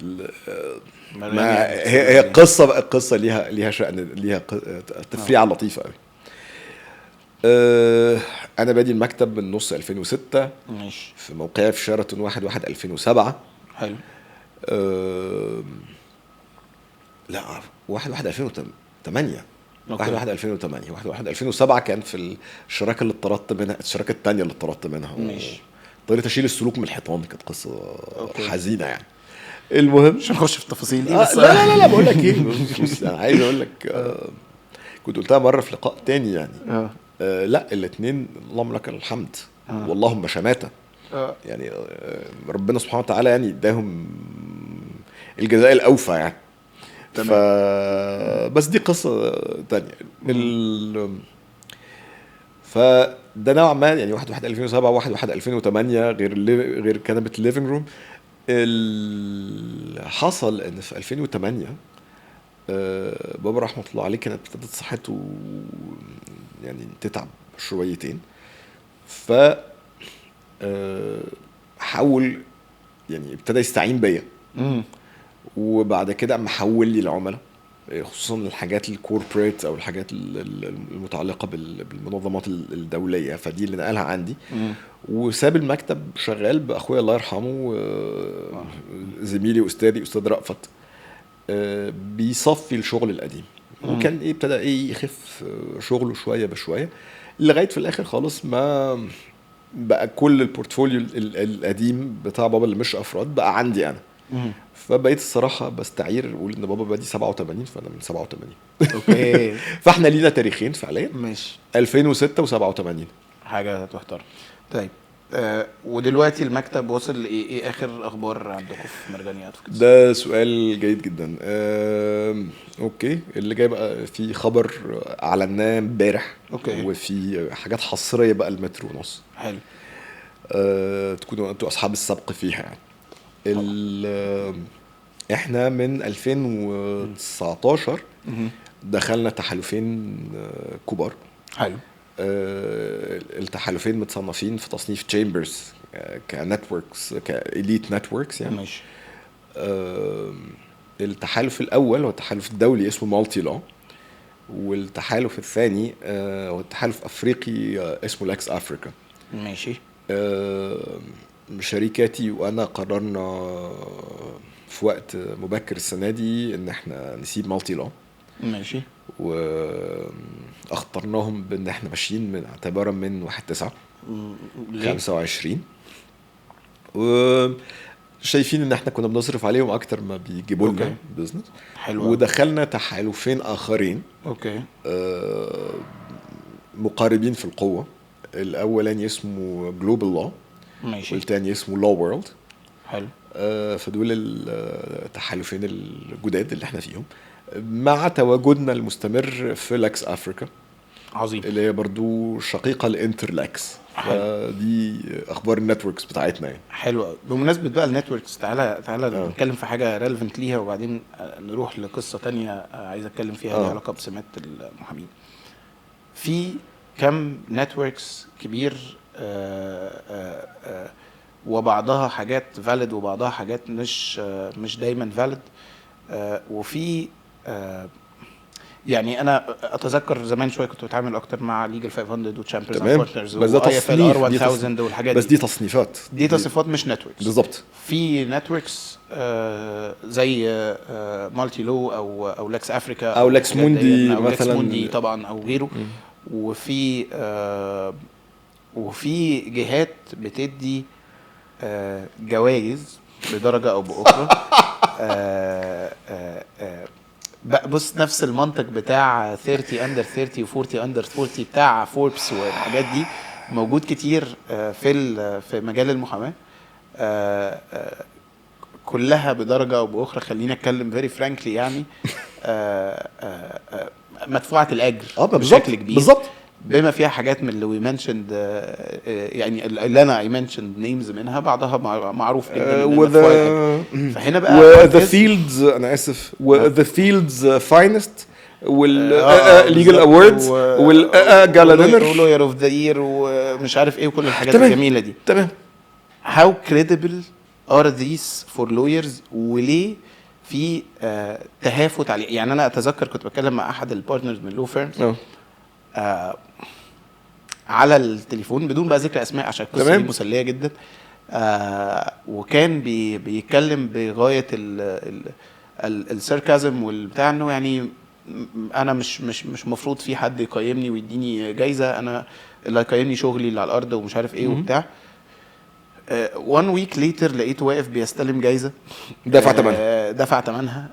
هي قصة بقى، قصة ليها شأن، ليها تفريعه لطيفة قوي. انا بادي المكتب من نص 2006. ماشي. في موقعي في شيراتون 1/1/2007. حلو. لا 1/1/2008. 1/1/2008 1/1/2007 كان في الشراكة اللي اتطردت منها، الشراكة الثانية اللي اتطردت منها. ماشي. اضطريت اشيل السلوك من الحيطان، كانت قصة حزينة يعني. المهم مش هنخش في التفاصيل دي بس. لا لا لا بقول لك ايه، بص انا عايز اقول لك كنت قلتها مرة في لقاء تاني يعني. لا الاثنين اللهم لك الحمد واللهم شماته. يعني ربنا سبحانه وتعالى يعني اداهم الجزاء الاوفى يعني. تمام. بس دي قصة تانية. فده نوعا ما يعني 1/1/2007 1/1/2008 غير كنبة ال living room. اللي حصل ان في 2008 بابا رحمه الله عليه كانت ابتدت صحته يعني تتعب شويتين، ف حاول يعني ابتدى يستعين بيا، وبعد كده قام حول لي العملاء، خصوصا الحاجات ال corporate او الحاجات المتعلقة بالمنظمات الدولية، فدي اللي نقلها عندي. وساب المكتب شغال باخويا الله يرحمه، زميلي واستاذي استاذ رأفت، بيصفي الشغل القديم. وكان ايه ابتدى ايه يخف شغله شوية بشوية لغاية في الاخر خالص ما بقى كل ال portfolio القديم بتاع بابا اللي مش افراد بقى عندي انا. فبقيت الصراحة بستعير اقول ان بابا بادي 87 فانا من 87. okay. فاحنا لينا تاريخين فعليا، ماشي، 2006 و87. حاجة تحترم. طيب ودلوقتي المكتب وصل لايه؟ ايه اخر اخبار عندكم في مرغني Advocates؟ ده سؤال جيد جدا. okay، اللي جاي بقى في خبر اعلناه امبارح، وفي حاجات حصرية بقى المتر ونص. حلو. تكونوا انتوا اصحاب السبق فيها يعني. احنا من 2019 دخلنا تحالفين كبار. حلو. التحالفين متصنفين في تصنيف Chambers ك networks، ك elite networks يعني. ماشي. التحالف الاول هو التحالف الدولي اسمه Multilaw، والتحالف الثاني هو التحالف افريقي اسمه Lex Africa. ماشي. شركاتي وانا قررنا في وقت مبكر السنة دي ان احنا نسيب Multilaw. ماشي. واخطرناهم بان احنا ماشيين من اعتبارا من 1/9/25، وشايفين ان احنا كنا بنصرف عليهم اكتر ما بيجيبوا لنا business. حلو. ودخلنا تحالفين اخرين. okay. مقاربين في القوة. الاولاني اسمه Global Law. ماشي. والتاني اسمه LawWorld. حلو. فدول التحالفين الجداد اللي احنا فيهم، مع تواجدنا المستمر في Lex Africa. عظيم. اللي هي برضو شقيقة ال Interlex. فدي اخبار ال networks بتاعتنا يعني. حلو. بمناسبة بقى ال networks، تعالى نتكلم في حاجة relevant ليها، وبعدين نروح لقصة تانية عايز اتكلم فيها ليها علاقة بسمات المحامين. في كم networks كبير، وبعضها حاجات valid وبعضها حاجات مش دايما valid. وفي يعني انا اتذكر زمان شوية كنت بتعامل اكتر مع Legal 500 و Chambers and Partners و IFLR 1000 والحاجات دي. بس دي تصنيفات، دي تصنيفات مش networks. بالظبط. في networks زي Multilaw او Lex Africa او Lex Mundi مثلا، Lex Mundi طبعا او غيره. وفي جهات بتدي جوائز بدرجة او باخرى. بص، نفس المنطق بتاع 30 under 30 و 40 under 40 بتاع فوربس والحاجات دي موجود كتير في مجال المحاماة، كلها بدرجة او باخرى. خلينا اتكلم very frankly يعني، مدفوعة الاجر بشكل كبير. بالظبط. بما فيها حاجات من اللي we mentioned، يعني اللي انا I mentioned names منها، بعضها معروف جدا. فهنا بقى the field's، انا اسف، و the field's finest وال legal awards وال gala dinner و lawyer of the year ومش عارف ايه وكل الحاجات الجميلة دي. تمام. how credible are these for lawyers، وليه في تهافت عليه؟ يعني انا اتذكر كنت بتكلم مع احد ال partners من law firms على التليفون بدون بقى ذكر اسماء عشان القصة دي مسلية جدا، وكان بيتكلم بغاية ال sarcasm والبتاع، انه يعني انا مش مفروض في حد يقيمني ويديني جايزة، انا اللي هيقيمني شغلي اللي على الارض ومش عارف ايه وبتاع. 1 week later لقيته واقف بيستلم جايزة. دفع ثمنها. دفع ثمنها،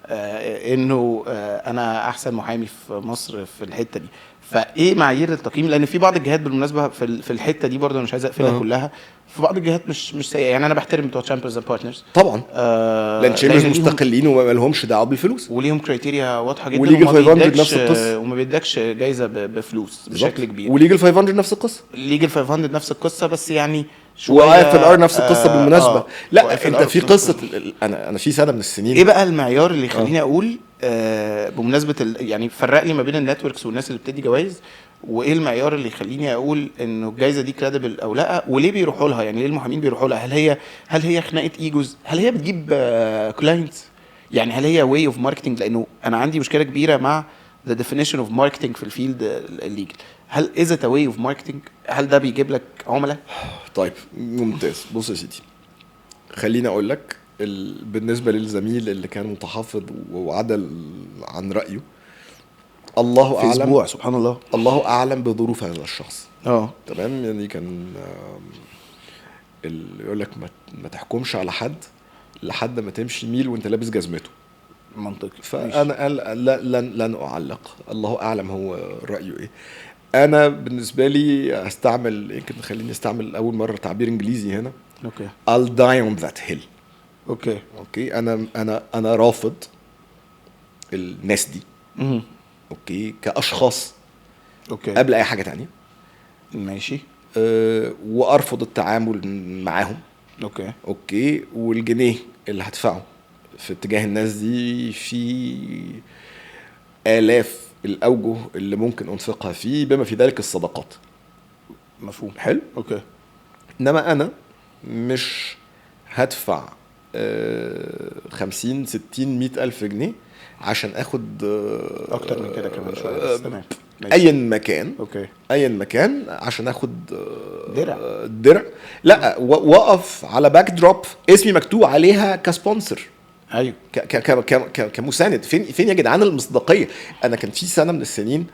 انه انا احسن محامي في مصر في الحتة دي. فايه معايير التقييم؟ لان في بعض الجهات بالمناسبة في الحتة دي برضه انا مش عايز اقفلها كلها، في بعض الجهات مش سيئه، يعني انا بحترم بتوع Chambers and Partners طبعا، لان Chambers مستقلين وما لهمش دعوه بالفلوس وليهم criteria واضحة جدا، و Legal 500 نفس القصة، وما بيدكش جايزة بفلوس بشكل كبير، و Legal 500 نفس القصة، Legal 500 نفس القصة، بس يعني شوية و IFLR نفس القصة بالمناسبة. لا انت في قصة، انا في سنة من السنين، ايه بقى المعيار اللي يخليني اقول بمناسبة يعني فرق لي ما بين ال networks والناس اللي بتدي جوائز، وايه المعيار اللي يخليني اقول انه الجائزة دي credible او لا، وليه بيروحوا لها؟ يعني ليه المحامين بيروحوا لها؟ هل هي خناقه egos؟ هل هي بتجيب clients؟ يعني هل هي way of marketing؟ لانه انا عندي مشكلة كبيرة مع the definition of marketing في ال field ال legal. هل is it a way of marketing؟ هل ده بيجيب لك عملاء؟ طيب ممتاز. بص يا سيدي، خليني اقول لك بالنسبة للزميل اللي كان متحفظ وعدل عن رايه، الله اعلم، اسبوع سبحان الله، الله اعلم بظروف هذا الشخص. تمام، يعني كان اللي يقول لك ما تحكمش على حد لحد ما تمشي ميل وانت لابس جزمته. منطقي. فانا لا لن اعلق، الله اعلم هو رايه ايه. انا بالنسبة لي هستعمل، يمكن خليني استعمل اول مرة تعبير انجليزي هنا. okay. I'll die on that hill. okay. okay، انا رافض الناس دي. okay، كاشخاص. okay. قبل اي حاجة تانية. ماشي. وارفض التعامل معاهم. okay. okay، والجنيه اللي هدفعه في اتجاه الناس دي في آلاف الأوجه اللي ممكن أنفقها فيه، بما في ذلك الصدقات. مفهوم. حلو. okay. إنما أنا مش هدفع 50 60 100 ألف جنيه عشان أخد أكتر من كده كمان شوية، بس تمام. أيا مكان. okay. أيا مكان عشان أخد درع. لا، وقف على backdrop اسمي مكتوب عليها ك sponsor. ايوه، ك ك ك كمساند. فين يا جدعان المصداقية؟ انا كان في سنة من السنين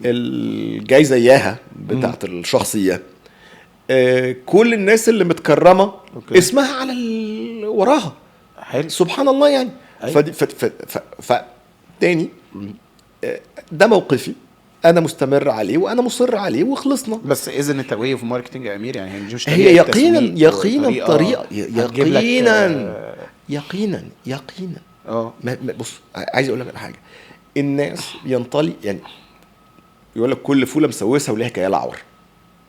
الجايزة اياها بتاعه الشخصية، كل الناس اللي متكرمه okay. اسمها على وراها. حلو. سبحان الله يعني. أيوة. فدي ف تاني، ده موقفي، انا مستمر عليه وانا مصر عليه وخلصنا. بس اذا انت way of marketing يا امير، يعني هي مش هي يقينا طريقه، يقينا يقينا. بص، عايز اقول لك على حاجة. الناس ينطلي، يعني يقول لك كل فوله مسوسه وليها كيال عور.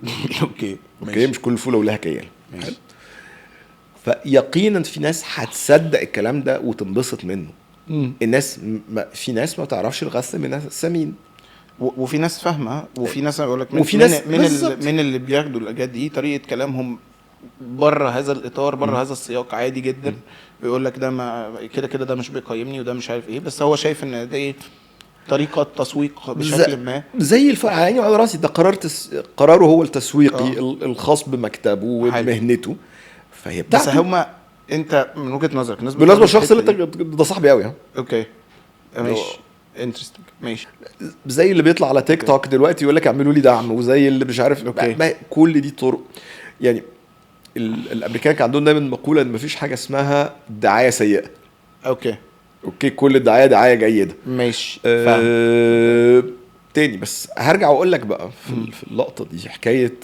okay. okay، مش كل فوله وليها كيال. فيقينا في ناس هتصدق الكلام ده وتنبسط منه. الناس في ناس ما تعرفش الغسل من السمين، وفي ناس فاهمه، وفي ناس اقول لك وفي ناس من اللي بياخدوا الاجات دي طريقه كلامهم بره هذا الاطار، بره هذا السياق، عادي جدا. بيقول لك ده ما كده كده، ده مش بيقيمني وده مش عارف ايه، بس هو شايف ان دي طريقه تسويق بشكل ما زي الفرق. على عيني وعلى راسي، ده قرار قراره هو التسويقي الخاص بمكتبه وبمهنته، فهي بتاعته. بس هما انت من وجهه نظرك الناس بالنسبة للشخص اللي ده صاحبي قوي. okay ماشي، interesting. ماشي. زي اللي بيطلع على تيك توك دلوقتي يقول لك اعملوا لي دعم، وزي اللي مش عارف. okay. كل دي طرق. يعني الامريكان كان عندهم دايما مقولة ان مفيش حاجة اسمها دعاية سيئه. okay. okay، كل الدعاية دعاية جيدة. ماشي. تاني بس هرجع واقول لك بقى في اللقطة دي حكاية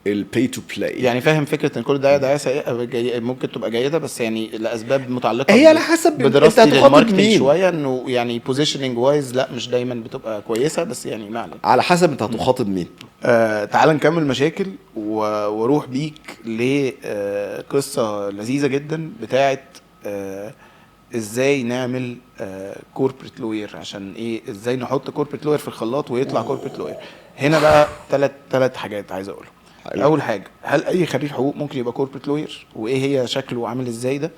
ال pay to play. يعني فاهم فكرة ان كل دعاية سيئه ممكن تبقى جيدة، بس يعني لاسباب متعلقه هي على حسب بدراستي لل marketing شوية، انه يعني positioning wise لا مش دايما بتبقى كويسة، بس يعني ما علينا، على حسب انت هتخاطب مين. تعال نكمل مشاكل واروح بيك لقصة لذيذة جدا بتاعه ازاي نعمل corporate lawyer. عشان ايه ازاي نحط corporate lawyer في الخلاط ويطلع corporate lawyer؟ هنا بقى ثلاث حاجات عايز اقولهم. اول حاجة، هل اي خريج حقوق ممكن يبقى corporate lawyer؟ وايه هي شكله عامل ازاي ده؟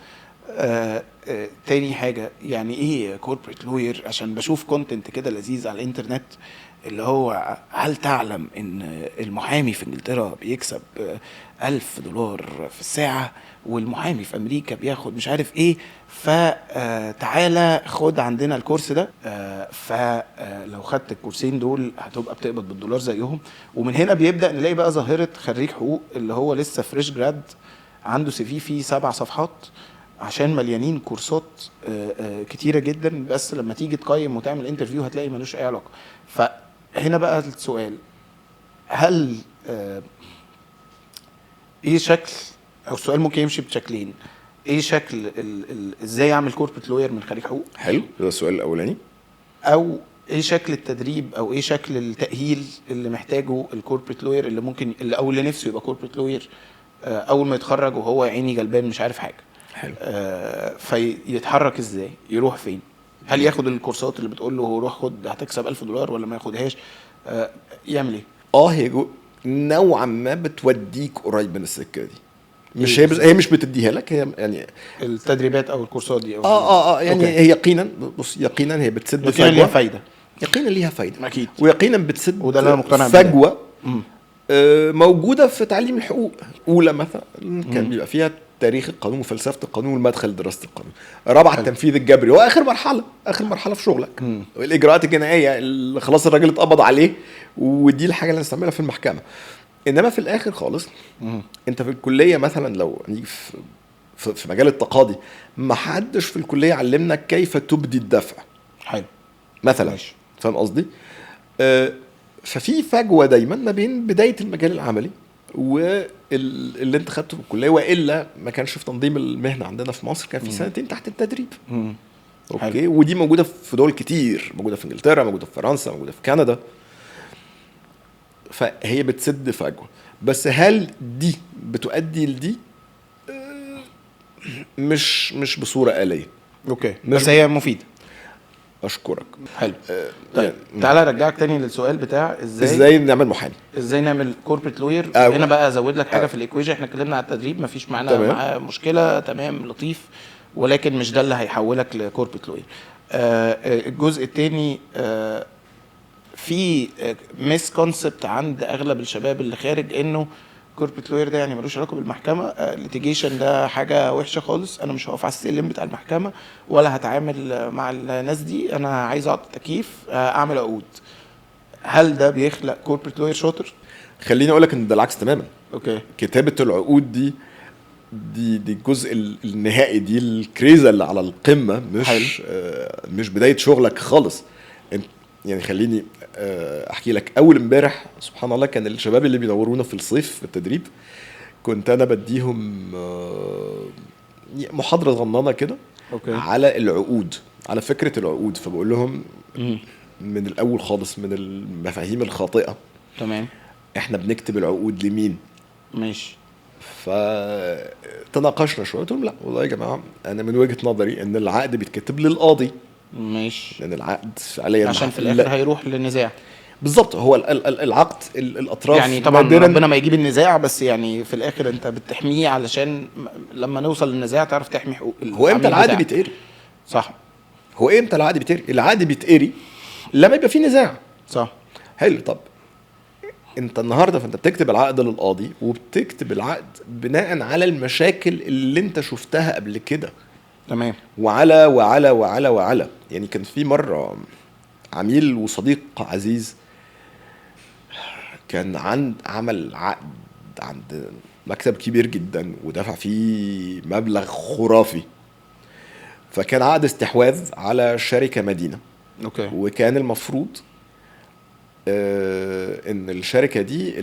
تاني حاجة، يعني ايه corporate lawyer؟ عشان بشوف content كده لذيذ على الانترنت اللي هو هل تعلم ان المحامي في انجلترا بيكسب $1000 في الساعة، والمحامي في امريكا بياخد مش عارف ايه، فتعالى خد عندنا الكورس ده، فلو خدت الكورسين دول هتبقى بتقبض بالدولار زيهم. ومن هنا بيبدأ نلاقي بقى ظاهرة خريج حقوق اللي هو لسه fresh grad عنده CV فيه 7 صفحات عشان مليانين كورسات كتيرة جدا، بس لما تيجي تقيم وتعمل interview هتلاقي ملوش اي علاقة. فهنا بقى السؤال، هل ايه شكل، او السؤال ممكن يمشي بشكلين، ايه شكل ازاي اعمل corporate lawyer من خريج حقوق؟ حلو، ده السؤال الاولاني. او ايه شكل التدريب او ايه شكل التاهيل اللي محتاجه ال corporate lawyer اللي ممكن اللي او اللي نفسه يبقى corporate lawyer اول ما يتخرج وهو يا عيني غلبان مش عارف حاجة. حلو. فيتحرك ازاي؟ يروح فين؟ هل ياخد الكورسات اللي بتقول له روح خد هتكسب $1000 ولا ما ياخدهاش؟ يعمل ايه؟ هي نوعا ما بتوديك قريب من السكة دي، مش هي هي مش بتديها لك، هي يعني التدريبات او الكورسات دي أو يعني okay. هي يقينا، بص يقينا هي بتسد يقينا ليها فجوة، فايده، يقينا ليها فايده اكيد، ويقينا بتسد وده اللي انا مقتنع بيه. فجوة موجودة في تعليم الحقوق. اولى مثلا كان بيبقى فيها تاريخ القانون وفلسفة القانون والمدخل لدراسة القانون. رابعه التنفيذ الجبري، واخر مرحلة، اخر مرحلة في شغلك الاجراءات الجنائية اللي خلاص الراجل اتقبض عليه، ودي الحاجة اللي هنستعملها في المحكمة. انما في الاخر خالص انت في الكلية مثلا لو نيجي في مجال التقاضي، ما حدش في الكلية علمنا كيف تبدي الدفع. حلو مثلا، فاهم قصدي؟ ففي فجوة دايما ما بين بداية المجال العملي واللي انت خدته في الكلية، والا ما كانش في تنظيم المهنة عندنا في مصر كان في سنتين تحت التدريب. okay. حلو. ودي موجودة في دول كتير، موجودة في انجلترا، موجودة في فرنسا، موجودة في كندا. فهي بتسد فجوة، بس هل دي بتؤدي لدي؟ مش بصورة آلية. okay، بس هي مفيدة. اشكرك. حلو. طيب تعالى ارجعك تاني للسؤال بتاع ازاي نعمل محامي، ازاي نعمل corporate lawyer. هنا بقى ازود لك حاجة في ال equation. احنا اتكلمنا على التدريب، مفيش معانا معاه مشكلة، تمام، لطيف، ولكن مش ده اللي هيحولك ل corporate lawyer. الجزء التاني، في misconcept عند اغلب الشباب اللي خارج انه corporate lawyer ده يعني ملوش علاقة بالمحكمه، ال litigation ده حاجة وحشة خالص، انا مش هقف على السلم بتاع المحكمة ولا هتعامل مع الناس دي، انا عايز اقعد تكييف اعمل عقود. هل ده بيخلق corporate lawyer شاطر؟ خليني اقول لك ان ده العكس تماما. okay. كتابه العقود دي الجزء النهائي، دي الكريزه اللي على القمه، مش مش بداية شغلك خالص. يعني خليني احكي لك. اول امبارح سبحان الله كان الشباب اللي بيدورونا في الصيف في التدريب، كنت انا بديهم محاضرة صغننه كده على العقود، على فكرة العقود. فبقول لهم من الاول خالص من المفاهيم الخاطئة، تمام، احنا بنكتب العقود لمين؟ ماشي. فتناقشنا شوية، قلت لهم لا والله يا جماعة، انا من وجهه نظري ان العقد بيتكتب للقاضي، ماشي، لان العقد فعليا عشان في الاخر هيروح للنزاع. بالظبط، هو العقد الاطراف يعني طبعا ربنا ما يجيب النزاع، بس يعني في الاخر انت بتحميه علشان لما نوصل للنزاع تعرف تحمي حقوق. هو امتى العقد بيتقري؟ صح. هو امتى العقد بيتقري؟ العقد بيتقري لما يبقى في نزاع. صح. حلو. طب انت النهارده فانت بتكتب العقد للقاضي، وبتكتب العقد بناء على المشاكل اللي انت شفتها قبل كده. تمام. وعلى وعلى وعلى وعلى يعني كان في مرة عميل وصديق عزيز كان عمل عقد عند مكتب كبير جدا ودفع فيه مبلغ خرافي، فكان عقد استحواذ على شركة مدينة. okay. وكان المفروض ان الشركة دي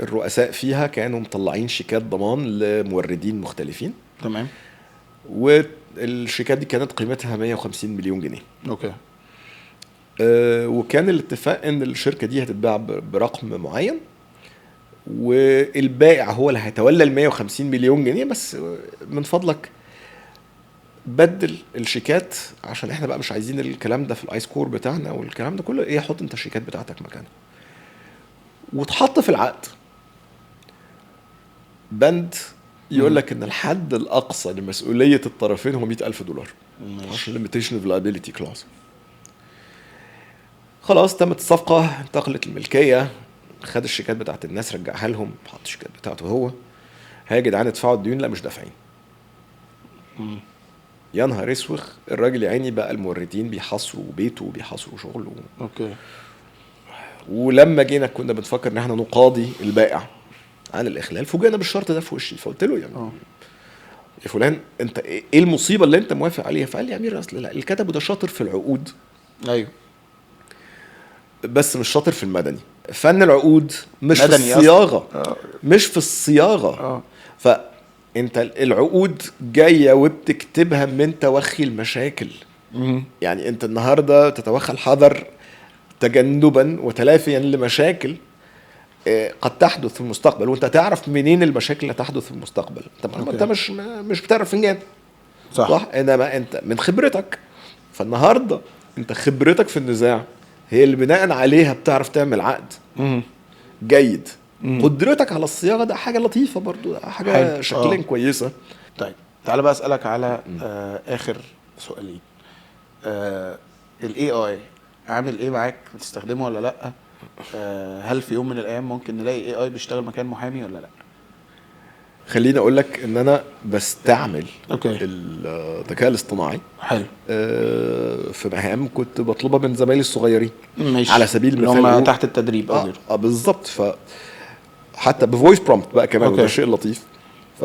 الرؤساء فيها كانوا مطلعين شيكات ضمان لموردين مختلفين. تمام. والشيكات دي كانت قيمتها 150 مليون جنيه. okay. وكان الاتفاق ان الشركة دي هتتباع برقم معين، والبائع هو اللي هيتولى ال 150 مليون جنيه، بس من فضلك بدل الشيكات عشان احنا بقى مش عايزين الكلام ده في ال I-Score بتاعنا والكلام ده كله، ايه، حط انت الشيكات بتاعتك مكانها. وتحط في العقد بند يقول لك ان الحد الاقصى لمسؤوليه الطرفين هو $100,000، عشان limitation of liability clause. خلاص تمت الصفقة، انتقلت الملكية، خد الشيكات بتاعت الناس رجعها لهم، حط الشيكات بتاعته هو. ها يا جدعان ادفعوا الديون، لا مش دافعين. يا نهار اسوخ، الراجل يا عيني بقى الموردين بيحاصروا بيته وبيحاصروا شغله. okay. ولما جينا كنا بنفكر ان احنا نقاضي البائع، عن الاخلال، فوجئنا بالشرط ده في وشي. فقلت له يعني يا فلان انت ايه المصيبة اللي انت موافق عليها؟ فقال لي يا امير اصل اللي كتبه ده شاطر في العقود، ايوه، بس مش شاطر في المدني. فن العقود مش في الصياغة، مش في الصياغة. فانت العقود جاية وبتكتبها من توخي المشاكل. يعني انت النهارده تتوخى الحذر تجنبا وتلافيا لمشاكل قد تحدث في المستقبل، وانت تعرف منين المشاكل اللي تحدث في المستقبل. انت مش بتعرف فنجان، صح؟ انما انت من خبرتك. فالنهارده انت خبرتك في النزاع هي اللي بناء عليها بتعرف تعمل عقد جيد. قدرتك على الصياغة ده حاجة لطيفة برضو، حاجة شكلين كويسة. طيب تعال بقى اسالك على اخر سؤالين. ال AI عامل ايه معاك؟ بتستخدمه ولا لا؟ هل في يوم من الايام ممكن نلاقي AI بيشتغل مكان محامي ولا لا؟ خليني اقول لك ان انا بستعمل الذكاء الاصطناعي. حلو. في مهام كنت بطلبها من زمايلي الصغيرين. ماشي. على سبيل المثال هم تحت التدريب او غيره. بالظبط. ف حتى ب voice prompt بقى كمان، وده شيء لطيف. ف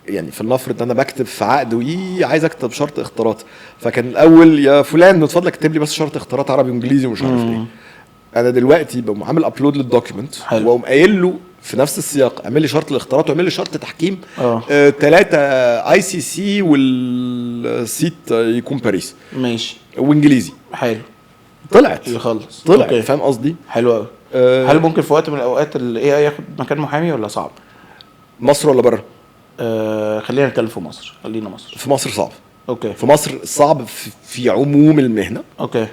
يعني في النفرض ان انا بكتب في عقد وعايز اكتب شرط اختراط، فكان الاول يا فلان من فضلك اكتب لي بس شرط اختراط عربي وانجليزي ومش عارف ايه. انا دلوقتي بقوم عامل upload لل document واقوم قايل له في نفس السياق اعمل لي شرط الاختراط واعمل لي شرط تحكيم 3 ICC وال seat يكون باريس، ماشي، وانجليزي. حلو. طلعت يخلص. طلعت. فاهم قصدي؟ حلو قوي. هل ممكن في وقت من الاوقات ال AI ياخد مكان محامي ولا صعب؟ مصر ولا بره؟ خلينا نتكلم في مصر. خلينا مصر. في مصر صعب. okay. في مصر صعب في عموم المهنة. okay.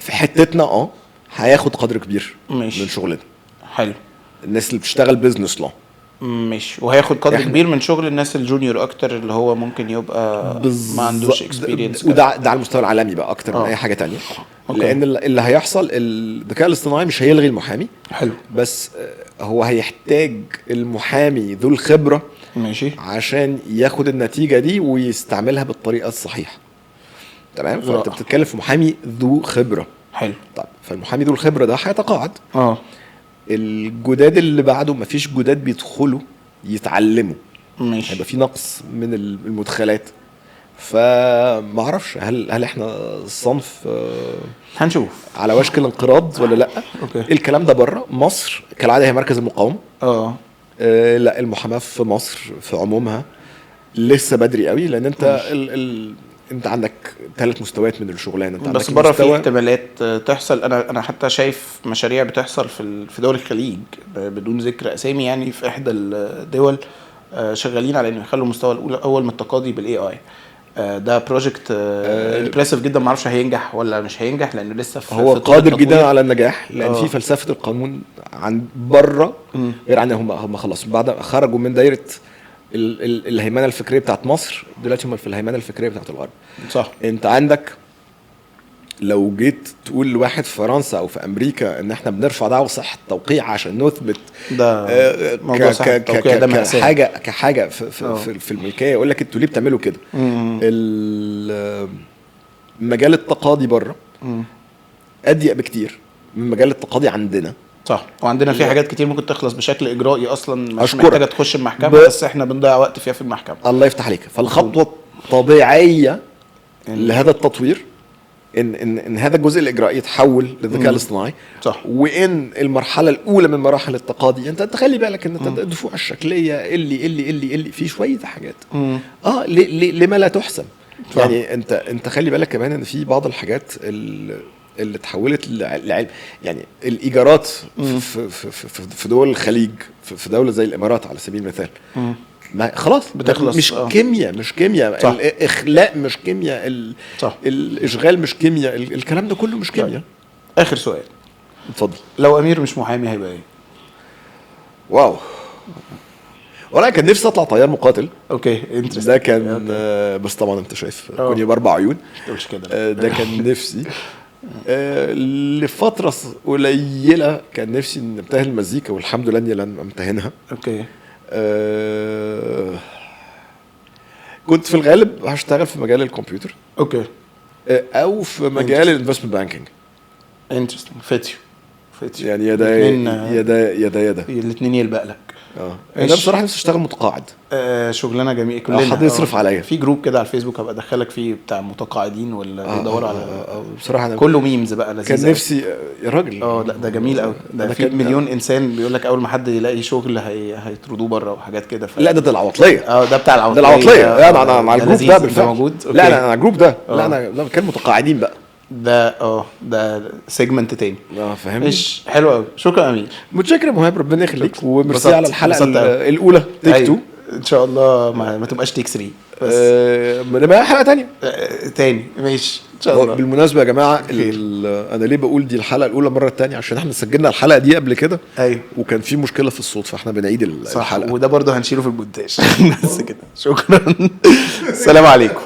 في حتتنا هياخد قدر كبير. ماشي. من شغلنا. حلو. الناس اللي بتشتغل business law. ماشي. وهياخد قدر كبير من شغل الناس ال junior اكتر، اللي هو ممكن يبقى ما عندوش experience. وده على المستوى العالمي بقى اكتر من اي حاجة تانية. okay. لان اللي هيحصل الذكاء الاصطناعي مش هيلغي المحامي. حلو. بس هو هيحتاج المحامي ذو الخبرة. ماشي. عشان ياخد النتيجة دي ويستعملها بالطريقة الصحيحة. تمام. فانت بتتكلم في محامي ذو خبره. حلو. طيب فالمحامي ذو الخبرة ده هيتقاعد. الجداد اللي بعده مفيش جداد بيدخلوا يتعلموا. ماشي. هيبقى في نقص من المدخلات. فما اعرفش هل احنا الصنف هنشوف على وشك الانقراض ولا لا. okay. الكلام ده بره مصر كالعادة هي مركز المقاومة. لا المحاماة في مصر في عمومها لسه بدري قوي، لان انت انت عندك 3 مستويات من الشغلانة. انت بس بره في احتمالات تحصل. انا حتى شايف مشاريع بتحصل في دول الخليج بدون ذكر اسامي، يعني في احدى الدول شغالين على انه يخلوا المستوى الاول من التقاضي بال AI. ده project impressive جدا، ما اعرفش هينجح ولا مش هينجح لانه لسه في هو قادر جدا على النجاح، لان في فلسفة القانون عن بره غير عن هم خلاص بعد خرجوا من دايرة الهيمنة الفكرية بتاعت مصر، دلوقتي هم في الهيمنة الفكرية بتاعت الغرب. صح. انت عندك لو جيت تقول لواحد في فرنسا او في امريكا ان احنا بنرفع دعوه صحة توقيع عشان نثبت ده موضوع صحة التوقيع ده مأساة، كحاجة في الملكية، يقول لك انتوا ليه بتعملوا كده؟ مجال التقاضي بره اضيق بكتير من مجال التقاضي عندنا. صح. وعندنا في حاجات كتير ممكن تخلص بشكل اجرائي اصلا، مش محتاجه تخش المحكمة، بس احنا بنضيع وقت فيها في المحكمة. الله يفتح عليك. فالخطوه الطبيعية لهذا التطوير ان ان ان هذا الجزء الاجرائي يتحول للذكاء الاصطناعي. صح. وان المرحلة الاولى من مراحل التقاضي انت تخلي بالك ان الدفوع الشكليه اللي اللي اللي اللي في شوية حاجات لما لا تحسم. يعني انت خلي بالك كمان ان في بعض الحاجات اللي اتحولت لعلم، يعني الايجارات في في في دول الخليج، في دولة زي الامارات على سبيل المثال، ما خلاص بتخلص. مش كيمياء، مش كيمياء، الاخلاء مش كيمياء، الاشغال مش كيمياء، الكلام ده كله مش كيمياء. اخر سؤال. اتفضل. لو امير مش محامي هيبقى ايه؟ wow، والله كان نفسي اطلع طيار مقاتل. okay interesting. ده كان بس طبعا انت شايف كوني باربع عيون مش كده. ده كان نفسي لفترة قليله كان نفسي ان امتهن المزيكا، والحمد لله اني لم امتهنها. okay. كنت في الغالب هشتغل في مجال الكمبيوتر. okay. او في مجال ال investment banking. interesting. فيتيو في اتشي. يعني يا ده يا ده يا ده يا ده. الاثنين يلبق لك. انا بصراحة نفسي اشتغل متقاعد. شغلانة جميلة كلنا. حد يصرف عليا. في group كده على الفيسبوك هبقى ادخلك فيه بتاع متقاعدين ولا بيدوروا على بصراحة انا كله memes بقى لذيذ. كان نفسي يا راجل. لا ده جميل قوي ده. في مليون انسان بيقول لك اول ما حد يلاقي شغل هيطردوه بره وحاجات كده. لا ده العواطليه. ده بتاع العواطليه. ده العواطليه. انا مع ال group ده بالفعل موجود. لا انا على ال group ده. لا انا كان متقاعدين بقى ده. ده segment تاني. فاهمني. مش حلو قوي. شكرا امير. متشكر يا مهاب، ربنا يخليك، وميرسي على الحلقة الاولى take 2. ان شاء الله ما تبقاش take 3 بس. نبقى حلقة ثانية تاني. ماشي ان شاء الله. بالمناسبة يا جماعة، انا ليه بقول دي الحلقة الاولى مرة ثانية؟ عشان احنا سجلنا الحلقة دي قبل كده. ايوه. وكان في مشكلة في الصوت، فاحنا بنعيد الحلقة، وده برضه هنشيله في المونتاج. بس كده. شكرا. السلام عليكم.